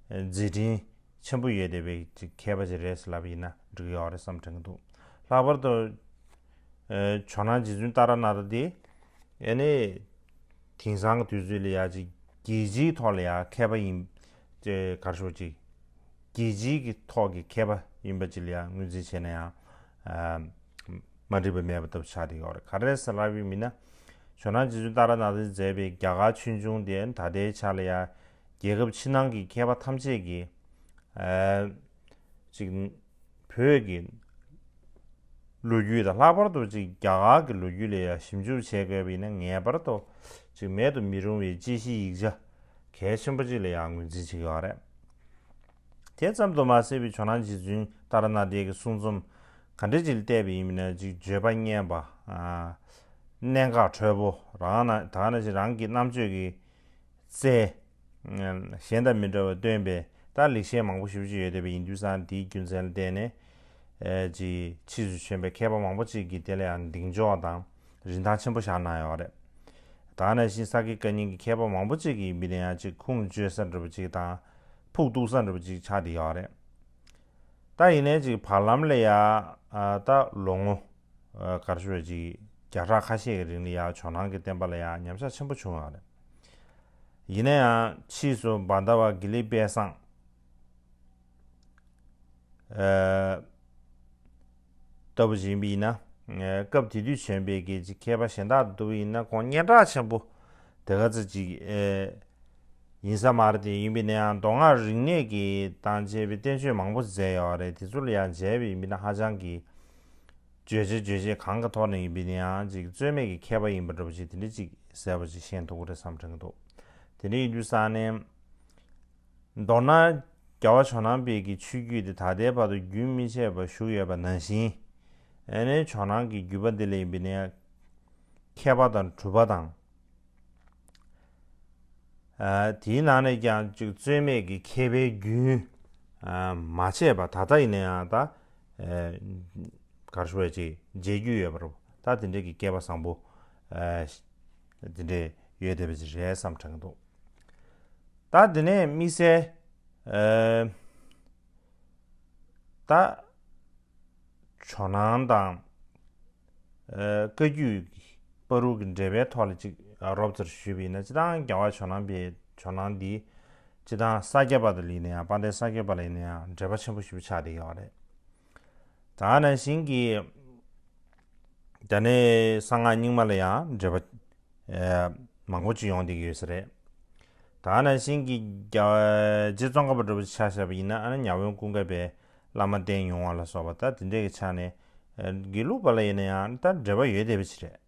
མཛད་འཕྲིན་ཆེན་པོ་ཡོད་བསྡད་པའི་ཅིག་མཁས་པ་ཅིག་རེད་ཟེར་ལབ་པ་ཡིན་ན་འགྲིག་གི་ཡོད་རེད་བསམ་དྲན་གྱི་འདུག་ལྷག་པར་དུ་ཇོ་ནང་རྗེ་བཙུན་ཏཱ་ར་ནཱ་ཐ་དེ་ཨ་ནི་དེང་སང་གི་དུས་ཚོད་ལ་ཡང་ཅིག་རྒྱལ་སྤྱིའི་ཐོག་ལ་ཡང་མཁས་པ་ཡིན་ཅེས་ག་རེ་ཞུ་ཅིག་རྒྱལ་སྤྱིའི་གི་ཐོག་གི་མཁས་པ་ཡིན་པ་ཅིག་ལ་ཡང་ངོས་འཛིན་བྱས་ན་ཡང་མ་འགྲིག་པ་མེད་པ་ལྟ་བུ་ཆགས་བསྡད་ཡོད་རེད། ག་རེ་ཟེར་ལབ་པ་ཡིན་ན། ཇོ་ནང་རྗེ་བཙུན་ཏཱ་ར་ནཱ་ཐས་མཛད་པའི་རྒྱ་གར་ཆོས་འབྱུང་དེ་ད་ལྟའི་ཆ་ལ་ཡང་རྒྱལ་ཁབ་ཕྱི་ནང་གི་མཁས་པ་ཐམས་ཅད་ཀྱིས་ཨ་ཅིག་བོད་ཀྱི་ལོ་རྒྱུས་དང་ལྷག་པར་དུ་ཅིག་རྒྱ་གར་གྱི་ལོ་རྒྱུས་ལ་ཡང་ཞིབ་འཇུག་བྱེད་དགོས་པ་ཡིན་ན་ངེས་པར་དུ་ཅིག་མེད་དུ་མི་རུང་བའི་དཔྱད་གཞིའི་ཡིག་ཆ་གལ་ཆེན་པོ་ཅིག་ལ་ཡང་ངོས་འཛིན་བྱེད་ཀྱི་ཡོད་རེད། དེ་ཙམ་དུ་མ་ཟད་པའི་ཇོ་ནང་རྗེ་བཙུན་ཏཱ་ར་ནཱ་ཐའི་གི་གསུང་རྩོམ་ག་འདྲ་ཅིག་ལ་བལྟས་པ་ཡིན་ན། ཅིག་བརྗོད་པ་སྙན་པ། ཨ་གནད་འགག་འཁྲོལ་པོ། རང་ན་ད་ག་ནང་བཞིན་རང་གི་རྣམ་དཔྱོད་ཀྱི་རྩལ་གཞན་དང་མི་འདྲ་བ་སྟོན་པའི་ད་ལེགས་བཤད་མང་པོ་ཞེ་པོ་ཅིག་ཡོད་བསྡད་པ་ཡིན་དུས་ཙང་། དེའི་རྒྱུ་མཚན་ལ་བརྟེན་ནས་ཨ་ཅིག་ཕྱིས་སུ་བྱོན་པའི་མཁས་པ་མང་པོ་ཅིག་གིས་དེ་ལ་ཡང་གདེང་འཇོག་དང་རིན་ཐང་ཆེན་པོ་བཞག་གནང་ཡོད་རེད། ད་ག་ནང་བཞིན་ས་དགེ་བཀའ་རྙིང་གི་མཁས་པ་མང་པོ་ཅིག་གིས་ཡིན་པ་ཡིན་ན་ཡང་ཅིག་ཁུངས་བཅོལ་ས་འདྲ་པོ་ཅིག་དང་ཕུགས་གཏུགས་ས་འདྲ་པོ་ཅིག་ཆགས་བསྡད་ཡོད་རེད། ད་ཡིན་ནའི་ཅིག་བར་ལམ་ལ་ཡ་ཨ་ད་ལོ་ངོ་ཨ་ག་རེ་ཞུ་དགོས་རེད། ཅིག་བརྒྱ་ཕྲག་ཁ་ཤས་ཀྱི་རིང་ལ་ཡ་ཇོ་ནང་གི་བསྟན་པ་ལ་ཡ་ཉམས་ཆག་ཆེན་པོ་བྱུང་ཡོད་རེད། ཡིན་ན་ཡང་ཕྱིས་སུ་བྷ་དྷ་བ་གི་ལི་དཔལ་བཟང་ཨ་ལྟ་བུ་ཞིག་ཡིན་པ་ཡིན་ན། ཨ་སྐབས་དེ་དུས་བྱོན་པའི་གི་ཅིག་མཁས་པ་གཞན་དག་ལྟ་བུ་ཡིན་ན་ཁོང་སྙན་གྲགས་ཆེན་པོ་དེ་ག་ཚོད་ཅིག་ཨ་ཡིན་ས་མ་རེད་དེ། ཡིན་པ་ཡིན་ན་ཡང་མདོ་སྔགས་རིག་གནས་ཀྱི་སྟངས་དཔྱད་པའི་བསྟན་བཅོས་མང་པོ་མཛད་ཡོད་རེད། དེ་ཚོ་ལ་ཡང་མཇལ་བ་ཡིན་པ་ཡིན་ན་ཧ་ཅང་གི་བརྗོད་བྱ་རྗོད་བྱེད་གང་གི་ཐོག་ནས་ཡིན་པ་ཡིན་ན་ཡང་ཅིག་རྩོད་མེད་ཀྱི་མཁས་པ་ཡིན་པ་འདྲ་པོ་ཅིག་དེ་འདྲ་ཅིག་གསལ་པོ་ཅིག་ཤེས་ཐུབ་ཀྱི་རེད་བསམ་དྲན་གྱི་འདུག་དེ་འདྲ་ཡིན་དུས་ཙང་ནས། མདོར་ན་རྒྱལ་བ་ཇོ་ནང་པའི་གི་ཆོས་བརྒྱུད་དེ་ད་ལྟའི་བར་དུ་རྒྱུན་མི་ཆད་པར་བཞུགས་ཡོད་པ་ནང་བཞིན། ཨ་ནི་ཇོ་ནང་གི་བརྒྱུད་པ་འདི་ལ་ཡིན་པ་ཡིན་ན་མཁས་པ་དང་གྲུབ་པ་དང་། ཨ་དེའི་ནང་ནས་ཀྱང་ཅིག་རྩོད་མེད་ཀྱི་མཁས་པའི་རྒྱུན་ཨ་མ་ཆད་པ་ད་ལྟ་ཡིན་ན་ཡང་ད་ཨ་ག་རེ་ཞུ་དགོས་རེད། ཅིག་མཇལ་རྒྱུ་ཡོད་པ་རེད། ད་དེ་འདྲའི་གི་སྐལ་པ་བཟང་པོ་ཨ་དེ་འདྲས་ཡོད་བསྡད་པ་ཅིག་རེད་བསམ་དྲན་གྱི་འདུག་ད་དེ་ནས་དམིགས་བསལ་ཨ་ད་ཇོ་ནང་དང་ཨ་བཀའ་བརྒྱུད་བར་དུ་གི་འབྲེལ་བའི་ཐོག་ལ་ཅིག་རོབ་ཙམ་ཞུས་པ་ཡིན་ན། སྤྱིར་བཏང་རྒྱལ་བ་ཇོ་ནང་པའི་ཇོ་ནང་འདི་སྤྱིར་བཏང་ས་སྐྱ་པ་དང་ལ་ཡིན་ན་ཡང་། དཔལ་ལྡན་ས་སྐྱ་པ་ལ་ཡིན་ན་ཡང་འབྲེལ་བ་ཆེན་པོ་ཞེ་པོ་ཆགས་བསྡད་ཡོད་རེད། ད་ག་ནང་བཞིན་གྱི་ད་ནི་གསང་སྔགས་རྙིང་མ་ལ་ཡང་འབྲེལ་བ་ཨེ་མང་པོ་ཅིག་ཡོང་བསྡད་ཀྱི་ཡོད་ས་རེད། ད་ག་ནང་བཞིན་གྱི་རྒྱ་རྗེ་ཙོང་ཁ་པ་འདྲ་པོ་ཅིག་ཆ་བཞག་པ་ཡིན་ན། ཨ་ནི་ཉ་དབོན་ཀུན་དགའ་བའི་ བླ་མ་བསྟེན་ཡོང་བ་ལ་སོགས་པ་ད་དེ་འདྲའི་གི་ཆ་ནས་དགེ་ལུགས་པ་ལ་ཡིན་ན་ཡང་ད་འབྲེལ་བ་ཡོད་བསྡད་པ་ཅིག་རེད།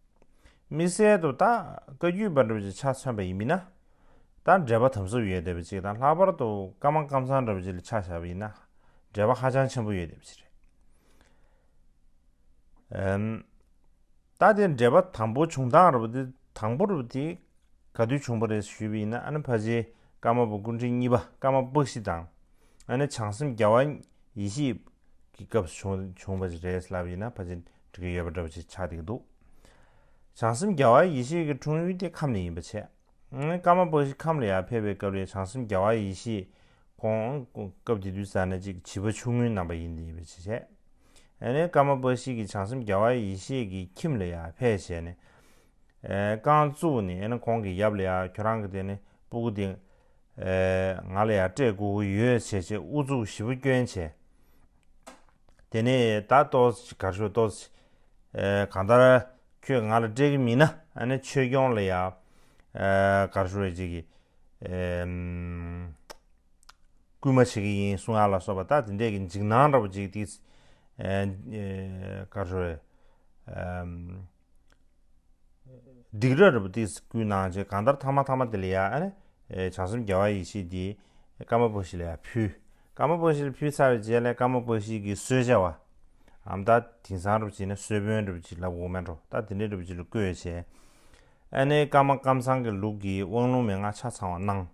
དམིགས་བསལ་དུ་ད་བཀའ་བརྒྱུད་པ་འདྲ་བ་ཅིག་ཆ་མཚོན་པ་ཡིན་མིན་ན། ད་འབྲེལ་བ་དམ་ཟབ་ཡོད་བསྡད་པ་ཅིག་དང་། ལྷག་པར་དུ་ཀརྨ་ཀཾ་ཚང་འདྲ་བ་ཅིག་ལ་ཆ་བཞག་པ་ཡིན་ན། འབྲེལ་བ་ཧ་ཅང་ཆེན་པོ་ཡོད་བསྡད་པ་ཅིག་རེད། ཨམ། ད་དེ་འབྲེལ་བ་དང་པོ་བྱུང་སྟངས་རེད་པ། དེ་དང་པོ་རེད་པ། དེ་ག་དུས་བྱུང་བ་རེད་ཞུས་པ་ཡིན་ན། ཨ་ནི་ཕལ་ཆེར་ཀརྨ་པ་སྐུ་ཕྲེང་གཉིས་པ་ཀརྨ་པཀྴི་དང་། ཨ་ནི་བྱང་སེམས་རྒྱལ་བ་ཡེ་ཤེས་ཀྱི་སྐབས་སུ་བྱུང་བྱུང་བ་ཞིག་རེད་ལབ་ཡིན་ན་ཕལ་ཆེར་འགྲིག་གི་ཡོད་པ་འདྲ་བ་ཞིག་ཆགས་བསྡད་ཀྱི་འདུག། བྱང་སེམས་རྒྱལ་བ་ཡེ་ཤེས་ཀྱི་འཁྲུངས་ཡུལ་དེ་ཁམས་ལ་ཡིན་པ་བྱས། ཨ་ནི་ཀརྨ་པཀྴི་ཁམས་ལ་ཡར་ཕེབས་པའི་སྐབས་ལ་བྱང་སེམས་རྒྱལ་བ་ཡེ་ཤེས་ཁོང་སྐབས་དེ་དུས་ཙ་ན་ཅིག་བྱིས་པ་ཆུང་ངུའི་རྣམ་པ་ཡིན་ཡིན་པ་བྱས། ཨ་ནི་ཀརྨ་པཀྴི་གིས་བྱང་སེམས་རྒྱལ་བ་ཡེ་ཤེས་ཀྱི་ཁྱིམ་ལ་ཡར་ཕེབས་བྱས་ནས། ཨེ། རྐང་བཙུགས་ནས། ཨ་ནི་ཁོང་གི་ཡབ་ལ་ཡར་ཁྱོད་རང་གི་དེ་ནི་སྤུ་གུ་དེ། ཨེ། ང་ལ་ཡར་སྤྲད་དགོས་ཀྱི་ཡོད་བྱས་བྱས་ཨུ་ཚུགས་ཞེ་པོ་བསྐྱོན་བྱས། དེ་ནས་ད་ཏོག་ཙམ་ག་རེ་ཞུ། ཏོག་ཙམ། ཨེ། གང་ལྟར་ཁྱོད་ང་ལ་སྤྲད་ཀྱི་མིན་ན། ཨ་ནི་ཆོས་སྐྱོང་ལ་ཡར། ཨེ། ག་རེ་ཞུ་རེད། ཅིག་གི། ཨེ། སྐུལ་མ་བྱེད་ཀྱི་ཡིན་གསུང་ཡ་ལ་སོགས་པ། ད་དེ་འདྲས་ཀྱི་འཇིགས་སྣང་འདྲ་བོ་ཅིག་དེ། ཨེ། ཨེ། ག་རེ་ཞུ་རེད། ཨམ། སྡིགས་ར་འདྲ་བོ་དེ་བསྐུལ་གནང་བྱས། གང་ལྟར་མཐའ་མ་མཐའ་མ་དེ་ལ་ཡ། ཨ་ནི། ཨེ། བྱང་སེམས་རྒྱལ་བ་ཡེ་ཤེས་དེ་ཀརྨ་པཀྴི་ལ་ཡ་ཕུལ། ཀརྨ་པཀྴི་ལ་ཕུལ་ཚར་བའི་རྗེས་ལ་ཀརྨ་པཀྴི་གིས་གསོལ་ཇ་བ། ཨམ། ད་དེང་སང་འདྲ་བོ་བྱས་ན་གསོལ་དཔོན་འདྲ་བོ་ཅིག་ལབ་དགོས་མེད་འགྲོ། ད་དེ་འདྲས་འདྲ་བོ་ཅིག་ལ་བསྐོས་བྱས། ཨ་ནི་ཀརྨ་ཀཾ་ཚང་གི་ལུགས་ཀྱི་དབང་ལུང་མན་ངག་ཆ་ཚང་བ་གནང་།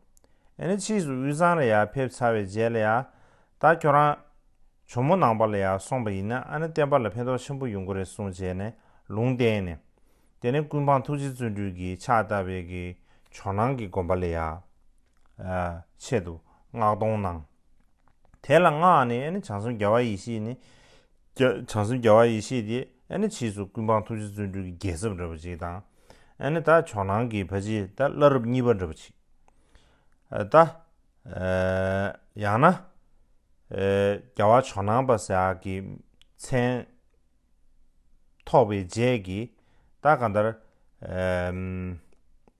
ཨ་ནི་ཕྱིས་སུ་དབུས་གཙང་ལ་ཡར་ཕེབས་ཚར་བའི་རྗེས་ལ་ཡ། ད་ཁྱོད་རང་ཇོ་མོ་ནང་པ་ལ་ཡར་སོང་པ་ཡིན་ན། ཨ་ནི་བསྟན་པ་ལ་ཕན་ཐོགས་ཆེན་པོ་ཡོང་གི་རེད་གསུངས་བྱས་ནས་ལུང་བསྟན་ནས། དེ་ནས་ཀུན་སྤངས་ཐུགས་རྗེ་བརྩོན་འགྲུས་ཀྱིས་ཕྱག་བཏབ་པའི་གི་ཇོ་ནང་གི་དགོན་པ་ལ་ཡ། ཨ། ཆེད་དུ་མངགས་གཏོང་གནང་། དེ་ལ་མངགས་ནས། ཨ་ནི་བྱང་སེམས་རྒྱལ་བ་ཡེ་ཤེས་ནི། རྒྱ། བྱང་སེམས་རྒྱལ་བ་ཡེ་ཤེས་དེ། ཨ་ནི་ཕྱིས་སུ་ཀུན་སྤངས་ཐུགས་རྗེ་བརྩོན་འགྲུས་ཀྱི་རྒྱལ་ཚབ་འདྲ་བོ་ཅིག་དང་། ཨ་ནི་ད་ཇོ་ནང་གི་ཕལ་ཆེར་ད་བླ་རབས་གཉིས་པ་འདྲ་བོ་ཅིག། ཨ། ད། ཨ། ཡང་ན། ཨ། རྒྱལ་བ་ཇོ་ནང་པ་ཟེར་ཡག་གི་མཚན་ཐོགས་པའི་རྗེས་ཀྱི། ད་གང་ལྟར། ཨམ།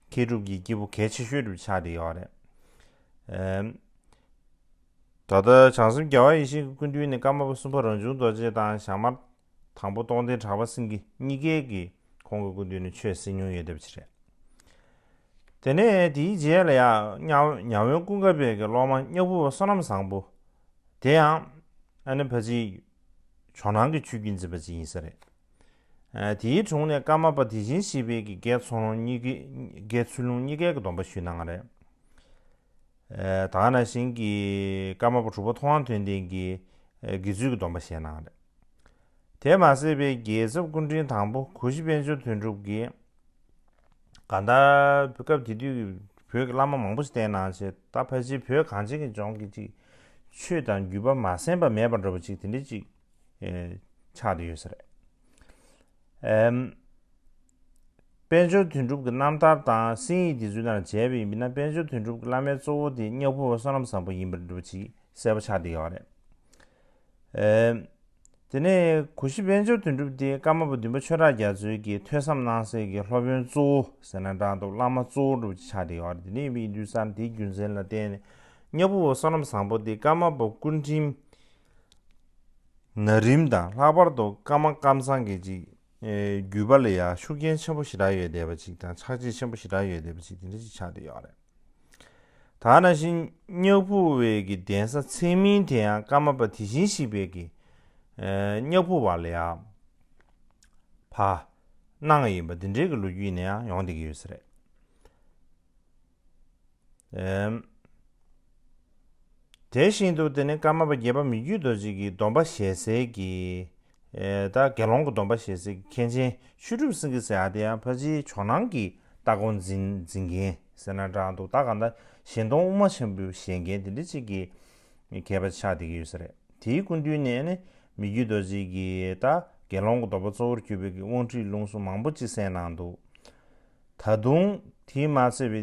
མཁས་གྲུབ་ཀྱི་སྐྱེས་བུ་གལ་ཆེ་ཤོས་འདྲ་བོ་ཆགས་བསྡད་ཡོད་རེད། ཨམ། ད་ལྟ་བྱང་སེམས་རྒྱལ་བ་ཡེ་ཤེས་ཀྱི་སྐུ་མདུན་ནས་ཀརྨ་པ་གསུམ་པ་རང་བྱུང་རྡོ་རྗེ་དང་ཞྭ་དམར་དང་པོ་རྟོགས་ལྡན་གྲགས་པ་སེང་གེ་གཉིས་ཀས་ཀྱིས་ཁོང་གི་སྐུ་མདུན་ནས་ཆོས་གསན་མྱོང་ཡོད་བསྡད་པ་ཅིག་རེད། དེ་ནས་དེའི་རྗེས་ལ་ཡང་ཉ། ཉ་དབོན་ཀུན་དགའ་བོད་ཀྱི་སློབ་མ་སྙ་ཕུ་བ་བསོད་ནམས་བཟང་པོ། དེ་ཡང་ཨ་ནི་ཕལ་ཆེར་ཇོ་ནང་གི་ཆོས་བརྒྱུད་འཛིན་པ་ཅིག་ཡིན་ས་རེད། ཨ། དེའི་དྲུང་ནས་ཀརྨ་པ་དེ་བཞིན་གཤེགས་པའི་གི་དགེ་ཚུལ་སློང་གཉིས་ཀའི། དགེ་ཚུལ་སློང་གཉིས་ཀའི་གི་སྡོམ་པ་ཞུས་གནང་བ་རེད། ཨ། ད་ག་ནང་བཞིན་གྱི་ཀརྨ་པ་གྲུབ་པ་ཐུབ་དབང་དོན་ལྡན་གྱིས། ཨ། དགེ་ཚུལ་གྱི་སྡོམ་པ་བཞེས་གནང་བ་རེད། དེ་མ་ཟད་པའི་རྒྱལ་ཚབ་སྐུ་ཕྲེང་དང་པོ་གུ་ཤྲི་དཔལ་འབྱོར་དོན་གྲུབ་ཀྱིས། གང་ལྟར་སྐབས་དེ་དུས་ཀྱི་བོད་ཀྱི་བླ་མ་མང་པོ་ཞིག་བསྟེན་གནང་བྱས། ད་ཕལ་ཆེར་བོད་གངས་ཅན་གྱི་ལྗོངས་ཀྱི་ཅིག་ཆོས་དང་བརྒྱུད་པ་མ་ཟིན་པ་མེད་པ་འདྲ་བོ་ཅིག་དེ་འདྲ་ཅིག། ཨེ། ཆགས་བསྡད་ཡོད་ས་རེད། ཨེམ། དཔལ་འབྱོར་དོན་གྲུབ་ཀྱི་རྣམ་ཐར་དང་གསན་ཡིག་དེ་ཚོའི་ནང་མཇལ་བ་ཡིན་ན། དཔལ་འབྱོར་དོན་གྲུབ་ཀྱི་བླ་མའི་གཙོ་བོ་དེ་སྙ་ཕུ་བ་བསོད་ནམས་བཟང་པོ་ཡིན་པ་འདྲ་བོ་ཅིག་གསལ་པོ་ཆགས་བསྡད་ཡོད་རེད། ཨེམ། དེ་ནས་གུ་ཤྲི་དཔལ་འབྱོར་དོན་གྲུབ་དེ་ཀརྨ་པ་བདུན་པ་ཆོས་གྲགས་རྒྱ་མཚོའི་གི་ཐོས་བསམ་གནང་སའི་གི་སློབ་དཔོན་གཙོ་བོ་ཟེར་ན་འདྲ་འདུག། བླ་མ་གཙོ་བོ་འདྲ་བོ་ཅིག་ཆགས་བསྡད་ཡོད་རེད། དེ་འདྲ་ཡིན་པ་ཡིན་དུས་ཙང་དེའི་རྒྱུ་མཚན་ལ་བརྟེན་ནས་སྙ་ཕུ་བ་བསོད་ནམས་བཟང་པོ་དེ་ཀརྨ་པ་སྐུ་ཕྲེང་ན་རིམ་དང་། ལྷག་པར་དུ་ཀརྨ་ཀཾ་ཚང་གི་ཅིག། ཨེ། བརྒྱུད་པ་ལ་ཡང་ཤུགས་རྐྱེན་ཆེན་པོ་ཞེ་དྲག་ཡོད་བསྡད་པ་ཅིག་དང་། ཆགས་འཇིག་ཆེན་པོ་ཞེ་དྲག་ཡོད་བསྡད་པ་ཅིག་དེ་འདྲ་ཅིག་ཆགས་བསྡད་ཡོད་རེད། ད་ག་ནང་བཞིན་སྙ་ཕུ་བའི་གི་གདན་ས་ཚད་མིན་དེ་ཡང་ཀརྨ་པ་དེ་བཞིན་གཤེགས་པའི་གི། ཨེ། སྙ་ཕུ་བ་ལ་ཡང་ཕར་གནང་ཡིན་པ་འདི་འདྲའི་གི་ལོ་རྒྱུས་ནས་ཡང་ཡོང་བསྡད་ཀྱི་ཡོད་ས་རེད། ཨེམ། དེ་བཞིན་དུ་དེ་ནས་ཀརྨ་པ་དགྱེས་པ་མི་བསྐྱོད་རྡོ་རྗེ་གི་སྡོམ་པ་བཞེས་སའི་གི། ཨེ། ད་དགེ་སློང་གི་སྡོམ་པ་བཞེས་སའི་གི་མཁན་ཆེན་ཆོས་གྲུབ་སེང་གེ་ཟེར་ཡག་དེ་ཡང་ཕལ་ཆེར་ཇོ་ནང་གི་ལྟ་སྐོར་འཛིན་འཛིན་མཁན་ཟེར་ན་འདྲ་འདུག། ད་གང་ལྟར་གཞན་སྟོང་དབུ་མ་ཆེན་པོའི་བཞེད་མཁན་དེ་འདྲ་ཅིག་གི་མཁས་པ་ཆགས་བསྡད་ཀྱི་ཡོད་ས་རེད། དེའི་སྐུ་མདུན་ནས་ནི་མི་བསྐྱོད་རྡོ་རྗེ་གིས་ད་དགེ་སློང་གི་སྡོམ་པ་གཙོ་བོར་གྱུར་པའི་གི་དབང་ཁྲིད་ལུང་གསུམ་མང་པོ་ཅིག་གསན་གནང་འདུག། ད་དུང་དེས་མ་ཚད་པའི་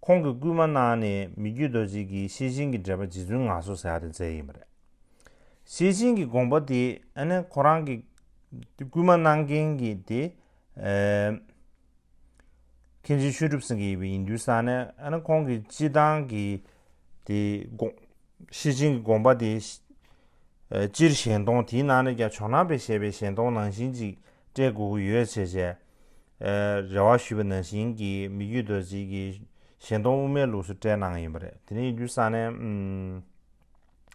ཁོང་གིས་སྐུལ་མ་གནང་ནས་མི་བསྐྱོད་རྡོ་རྗེ་གིས་ཤེར་ཕྱིན་གྱི་འགྲེལ་པ་རྗེ་བཙུན་ངལ་གསོ་ཟེར་ཡག་དེ་མཛད་ཡིན་པ་རེད། ཤེར་ཕྱིན་གྱི་དགོངས་པ་དེ་ཨ་ནི་ཁོ་རང་གིས་སྐུལ་མ་གནང་མཁན་གྱི་དེ། ཨེ། མཁན་ཆེན་ཆོས་གྲུབ་སེང་གེ་ཡིན་པ་ཡིན་དུས་ཙང་ནས། ཨ་ནི་ཁོང་གིས་སྤྱིར་བཏང་གི་དེ་དགོངས། ཤེར་ཕྱིན་གྱི་དགོངས་པ་དེ། སྤྱིར་གཞན་སྟོང་དེའི་ནང་ནས་ཀྱང་ཇོ་ནང་པས་བཤད་པའི་གཞན་སྟོང་ནང་བཞིན་ཅིག་སྤྲད་དགོས་ཀྱི་ཡོད་ཅེས་བྱས། རེ་བ་ཞུས་པ་ནང་བཞིན་གྱི་མི་བསྐྱོད་རྡོ་རྗེ་གིས་གཞན་སྟོང་དབུ་མའི་ལུགས་སུ་སྤྲད་གནང་ཡིན་པ་རེད། དེ་ནས་ཡིན་དུས་ཙང་ནས་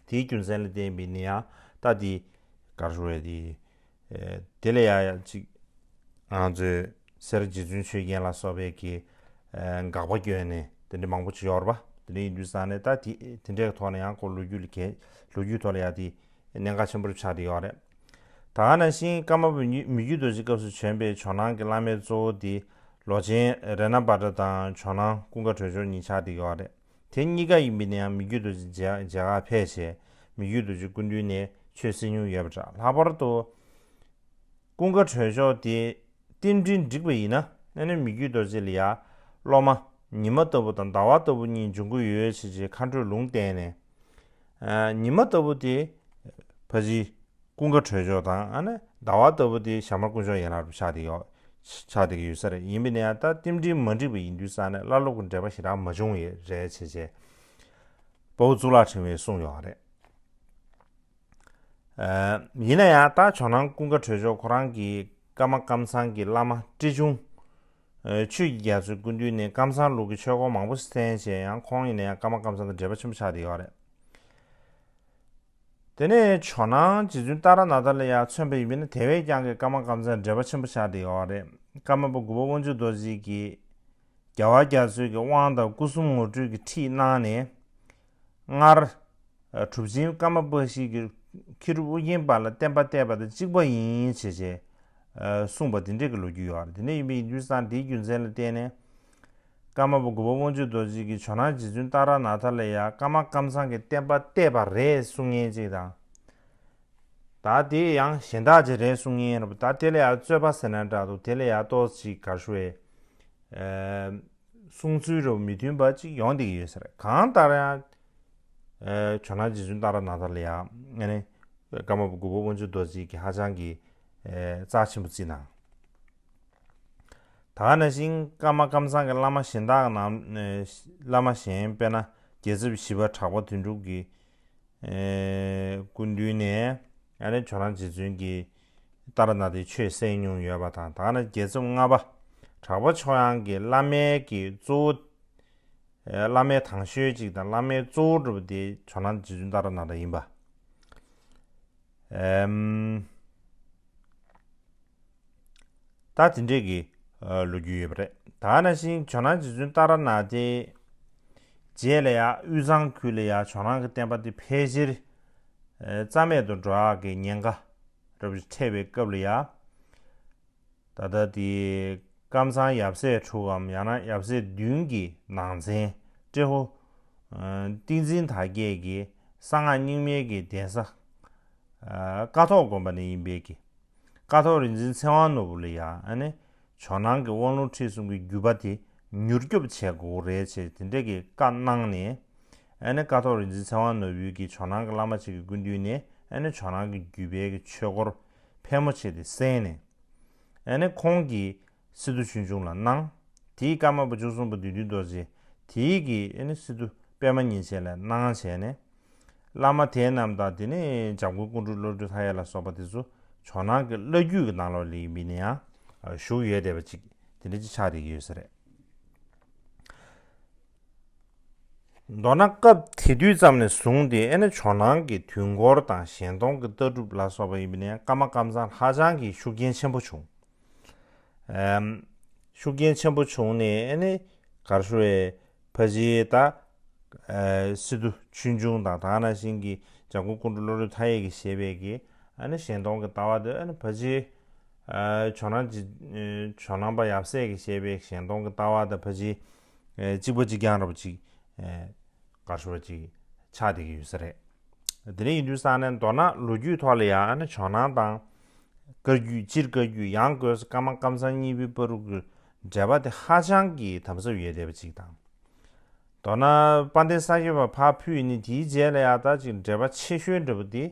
དེའི་རྒྱུ་མཚན་ལ་བརྟེན་པའི་ནི་ཡང་ད་དེ་གར་ཞུ་བས་དེ། དེ་ལས་ཡང་ཡང་ཅིག་ང་ཚོས་སེ་ར་རྗེ་བཙུན་ཆོས་རྒྱལ་ལ་སོགས་པའི་གི་དགག་པ་བསྐྱོན་ནས་དེ་འདྲ་མང་པོ་ཅིག་ཡོད་རེད་པ། དེ་འདྲ་ཡིན་དུས་ཙང་ནས་ད་དེ་དེ་འདྲའི་ཐོག་ནས་ཡང་ཁོ་ལོ་རྒྱུས་ལ་གལ་ལོ་རྒྱུས་ཐོག་ལ་ཡང་དེ་གནད་འགག་ཆེན་པོ་ཆགས་བསྡད་ཡོད་རེད། ད་ག་ནང་བཞིན་ཀརྨ་པ་མི་བསྐྱོད་རྡོ་རྗེ་སྐབས་སུ་བྱོན་པའི་ཇོ་ནང་གི་བླ་མའི་གཙོ་བོ་དེ་ལོ་ཆེན་རཏྣ་བྷ་དྲ་དང་ཇོ་ནང་ཀུན་དགའ་གྲོལ་མཆོག་གཉིས་ཆགས་བསྡད་ཡོད་རེད། དེ་གཉིས་ཀ་ཡིན་པའི་ནའང་མི་བསྐྱོད་རྡོ་རྗེ་མཇལ་མཇལ་ཁ་ཕེབས་བྱས་མི་བསྐྱོད་རྡོ་རྗེ་སྐུ་མདུན་ནས་ཆོས་གསན་མྱོང་ཡོད་པ་འདྲ། ལྷག་པར་དུ་ཀུན་དགའ་གྲོལ་མཆོག་དེ་རྟེན་འབྲེལ་འགྲིག་པ་ཡིན་ན་ཨ་ནི་མི་བསྐྱོད་རྡོ་རྗེ་ལ་ཡ་སློབ་མ་ཉི་མ་ལྟ་བུ་དང་ཟླ་བ་ལྟ་བུ་གཉིས་འབྱུང་གི་ཡོད་ཅེས་ཀྱི་མཁའ་འགྲོའི་ལུང་བསྟན་ནས། ཉི་མ་ལྟ་བུ་དེ་ཕ་གི་ཀུན་དགའ་གྲོལ་མཆོག་དང་ཨ་ནི་ཟླ་བ་ལྟ་བུ་དེ་ཞྭ་དམར་དཀོན་མཆོག་ཡན་ལག་རུ་ཆགས་བསྡད་ཡོད། ཆགས་བསྡད་ཀྱི་ཡོད་ས་རེད། ཡིན་པའི་ནའང་ད་རྟེན་འབྲེལ་མ་འགྲིག་པ་ཡིན་དུས་ཙང་ནས་བླ་སློབ་ཀྱི་འབྲེལ་བ་ཞེ་དྲག་མ་བྱུང་བས་རེད་ཅེས་བྱས་དཔའ་བོ་གཙུག་ལག་ཕྲེང་བས་གསུངས་ཡོད་རེད། ཡིན་ན་ཡང་ད་ཇོ་ནང་ཀུན་དགའ་གྲོལ་མཆོག་ཁོ་རང་གིས་ཀརྨ་ཀཾ་ཚང་གི་བླ་མ་ཊྲི་ཆུང་ཆོས་ཀྱི་རྒྱ་མཚོའི་སྐུ་མདུན་ནས་ཀཾ་ཚང་ལུགས་ཀྱི་ཆོས་སྐོར་མང་པོ་གསན་བྱས་ཡང་ཁོང་ཡིན་ན་ཡང་ཀརྨ་ཀཾ་ཚང་དང་འབྲེལ་བ་ཆེན་པོ་ཆགས་བསྡད་ཡོད་རེད། དེ་ནས་ཇོ་ནང་རྗེ་བཙུན་ཏཱ་ར་ནཱ་ཐ་ལ་ཡང་མཚོན་པ་ཡིན་པས་ན་དེ་བས་ཀྱང་གི་ཀརྨ་ཀཾ་ཚང་འབྲེལ་བ་ཆེན་པོ་ཆགས་བསྡད་ཡོད་རེད། ཀརྨ་པ་དགུ་པ་དབང་ཕྱུག་རྡོ་རྗེ་གིས་རྒྱལ་བ་རྒྱ་མཚོའི་གི་དབང་དང་སྐུ་གསུམ་ངོ་སྤྲོད་ཀྱི་ཁྲིད་གནང་ནས། སྔར་གྲུབ་ཆེན་ཀརྨ་པ་ཞིག་གིས་མཁས་གྲུབ་ཨུ་རྒྱན་པ་ལ་བསྟན་པ་གཏད་པ་དང་གཅིག་པ་ཡིན་ཞེས་བྱས་གསུངས་པ་འདི་འདྲའི་གི་ལོ་རྒྱུས་ཡོད་རེད། དེ་འདྲ་ཡིན་པའི་ཡིན་དུས་ཙང་དེའི་རྒྱུ་མཚན་ལ་བརྟེན་ནས་ཀརྨ་པ་དགུ་པ་དབང་ཕྱུག་རྡོ་རྗེ་གིས་ཇོ་ནང་རྗེ་བཙུན་ཏཱ་ར་ནཱ་ཐ་ལ་ཡ་ཀརྨ་ཀཾ་ཚང་གི་བསྟན་པ་གཏད་པ་རེད་གསུང་མཁན་ཅིག་དང་། ད་དེ་ཡང་གཞན་དག་ཅིག་རེད་གསུང་མཁན་རེད་པ། ད་དེ་ལ་ཡང་རྩོད་པ་ཟེར་ན་འདྲ་འདུག་དེ་ལ་ཡང་ཏོག་ཙམ་ག་རེ་ཞུ་དགོས། གསུང་ཚུལ་རབ་མི་མཐུན་པ་ཅིག་ཡོང་བསྡད་ཀྱི་ཡོད་ས་རེད། གང་ལྟར་ཡང་ཇོ་ནང་རྗེ་བཙུན་ཏཱ་ར་ནཱ་ཐ་ལ་ཡང་ཀརྨ་པ་དགུ་པ་དབང་ཕྱུག་རྡོ་རྗེ་གིས་ཧ་ཅང་གི་རྩ་ཆེན་པོ་བརྩིས་གནང་། ད་ག་ནང་བཞིན་ཀརྨ་ཀཾ་ཚང་གི་བླ་མ་གཞན་དག་ནང་བླ་མ་གཞན་དཔེར་ན་རྒྱལ་ཚབ་ཞི་བ་གྲགས་པ་དོན་གྲུབ་ཀྱི་སྐུ་མདུན་ནས་ཨ་ནི་ཇོ་ནང་རྗེ་བཙུན་གྱིས་ཏཱ་ར་ནཱ་ཐའི་ཆོས་གསན་མྱོང་ཡོད་པ་དང་། ད་ག་ན་རྒྱལ་ཚབ་ལྔ་པ་གྲགས་པ་ཆོས་དབྱངས་ཀྱི་བླ་མའི་གི་གཙོ་བོ། བླ་མའི་དང་ཤོས་གཅིག་དང་བླ་མའི་གཙོ་བོ་འདྲ་པོ་དེ་ཇོ་ནང་རྗེ་བཙུན་ཏཱ་ར་ནཱ་ཐ་ཡིན་པ། ཨེམ། ད་དེ་འདྲས་ཀྱི་ལོ་རྒྱུས་ཡོད་པ་རེད། ད་ག་ནང་བཞིན་ཇོ་ནང་རྗེ་བཙུན་ཏཱ་ར་ནཱ་ཐའི་རྗེས་ལ་ཡང་དབུས་གཙང་ཁུལ་ལ་ཡང་ཇོ་ནང་གི་བསྟན་པ་དེ་ཕལ་ཆེར་རྩ་མེད་དུ་འགྲོ་ཡག་གི་ཉེན་ཁ་རབ་ཏུ་འཕྲད་པའི་སྐབས་ལ་ཡང་། ད་ལྟ་དེ་ཀཾ་ཚང་ཡབ་སྲས་དྲུག་གམ་ཡང་ན་ཡབ་སྲས་བདུན་གྱི་ནང་ཚན་ཏྲེ་ཧོར་ཏིང་འཛིན་དར་རྒྱས་ཀྱི་གསང་སྔགས་རྙིང་མའི་གི་གདན་ས་ཀཿཐོག་དགོན་པ་ནས་ཡིན་པའི་གི་ཀཿཐོག་རིག་འཛིན་ཚེ་དབང་ནོར་བུ་ལ་ཡང་ཨ་ནི་ཇོ་ནང་གི་དབང་ལུང་ཁྲིད་གསུམ་གྱི་བརྒྱུད་པ་དེ་མྱུར་སྐྱོབ་བྱེད་དགོས་རེད་ཅེས་དེ་འདྲས་ཀྱི་བཀའ་གནང་ནས། ཨ་ནི་ཀཿཐོག་རིག་འཛིན་ཚེ་དབང་ནོར་བུའི་གི་ཇོ་ནང་གི་བླ་མ་ཅིག་གི་སྐུ་མདུན་ནས་ཨ་ནི་ཇོ་ནང་གི་བརྒྱུད་པའི་གི་ཆོས་སྐོར་ཕལ་མོ་ཆེ་དེ་གསན་ནས། ཨ་ནི་ཁོང་གིས་སི་ཏུ་ཆོས་འབྱུང་ལ་གནང་། དེའི་ཀརྨ་པ་བཅུ་གསུམ་པ་བདུད་འདུལ་རྡོ་རྗེ་དེའི་གི་ཨ་ནི་སི་ཏུ་པདྨ་ཉིན་བྱེད་ལ་གནང་བྱས་ནས། བླ་མ་དེ་རྣམས་དང་དེ་ནས་འཇམ་མགོན་ཀོང་སྤྲུལ་བློ་གྲོས་མཐའ་ཡས་ལ་སོགས་པ་དེ་ཚོ་ཇོ་ནང་གི་བླ་བརྒྱུད་ཀྱི་ནང་ལོགས་ལ་ཡིན་པའི་ནའང་བཞུགས་ཡོད་བསྡད་པ་ཅིག་དེ་འདྲ་ཅིག་ཆགས་བསྡད་ཀྱི་ཡོད་ས་རེད། མདོར་ན་སྐབས་དེ་དུས་ཙམ་ནས་བཟུང་སྟེ་ཨ་ནི་ཇོ་ནང་གི་དུས་འཁོར་དང་གཞན་སྟོང་གི་ལྟ་གྲུབ་ལ་སོགས་པ་ཡིན་པ་ནས་ཀརྨ་ཀཾ་ཚང་ཧ་ཅང་གི་ཤུགས་རྐྱེན་ཆེན་པོ་བྱུང་། ཨམ། ཤུགས་རྐྱེན་ཆེན་པོ་བྱུང་ནས་ཨ་ནི་ག་རེ་ཞུ་དགོས། ཕལ་ཆེར་ད་ཨ་སི་ཏུ་ཆོས་འབྱུང་དང་ད་ག་ནང་བཞིན་གྱི་འཇམ་མགོན་ཀོང་སྤྲུལ་བློ་གྲོས་མཐའ་ཡས་ཀྱིས་བཞེད་པའི་གི་ཨ་ནི་གཞན་སྟོང་གི་ལྟ་བ་དེ་ཨ་ནི་ཕལ་ཆེར་ཨ་ཇོ་ནང་ཇོ་ནང་པ་ཡབ་སྲས་ཀྱིས་བཞེད་པའི་གཞན་སྟོང་གི་ལྟ་བ་དང་ཕལ་ཆེར་གཅིག་པ་གཅིག་རྐྱང་འདྲ་པོ་ཅིག་ག་རེ་ཞུ་དགོས་ཅིག་ཆགས་བསྡད་ཀྱི་ཡོད་ས་རེད། དེ་འདྲ་ཡིན་དུས་ཙང་ནས་མདོར་ན་ལོ་རྒྱུས་ཐོག་ལ་ཡང་ཨ་ནི་ཇོ་ནང་དང་བཀའ་བརྒྱུད་སྤྱིར་བཀའ་བརྒྱུད་ཡང་སྒོས་སུ་ཀརྨ་ཀཾ་ཚང་གཉིས་པོའི་བར་དུ་གི་འབྲེལ་བ་དེ་ཧ་ཅང་གི་དམ་ཟབ་ཡོད་བསྡད་པ་ཅིག་དང་། མདོར་ན་དཔལ་ལྡན་ས་སྐྱ་པ་ཕར་ཕུད་ནས་དེའི་རྗེས་ལ་ཡང་ད་ཅིག་འབྲེལ་བ་ཆེ་ཤོས་འདྲ་པོ་དེ་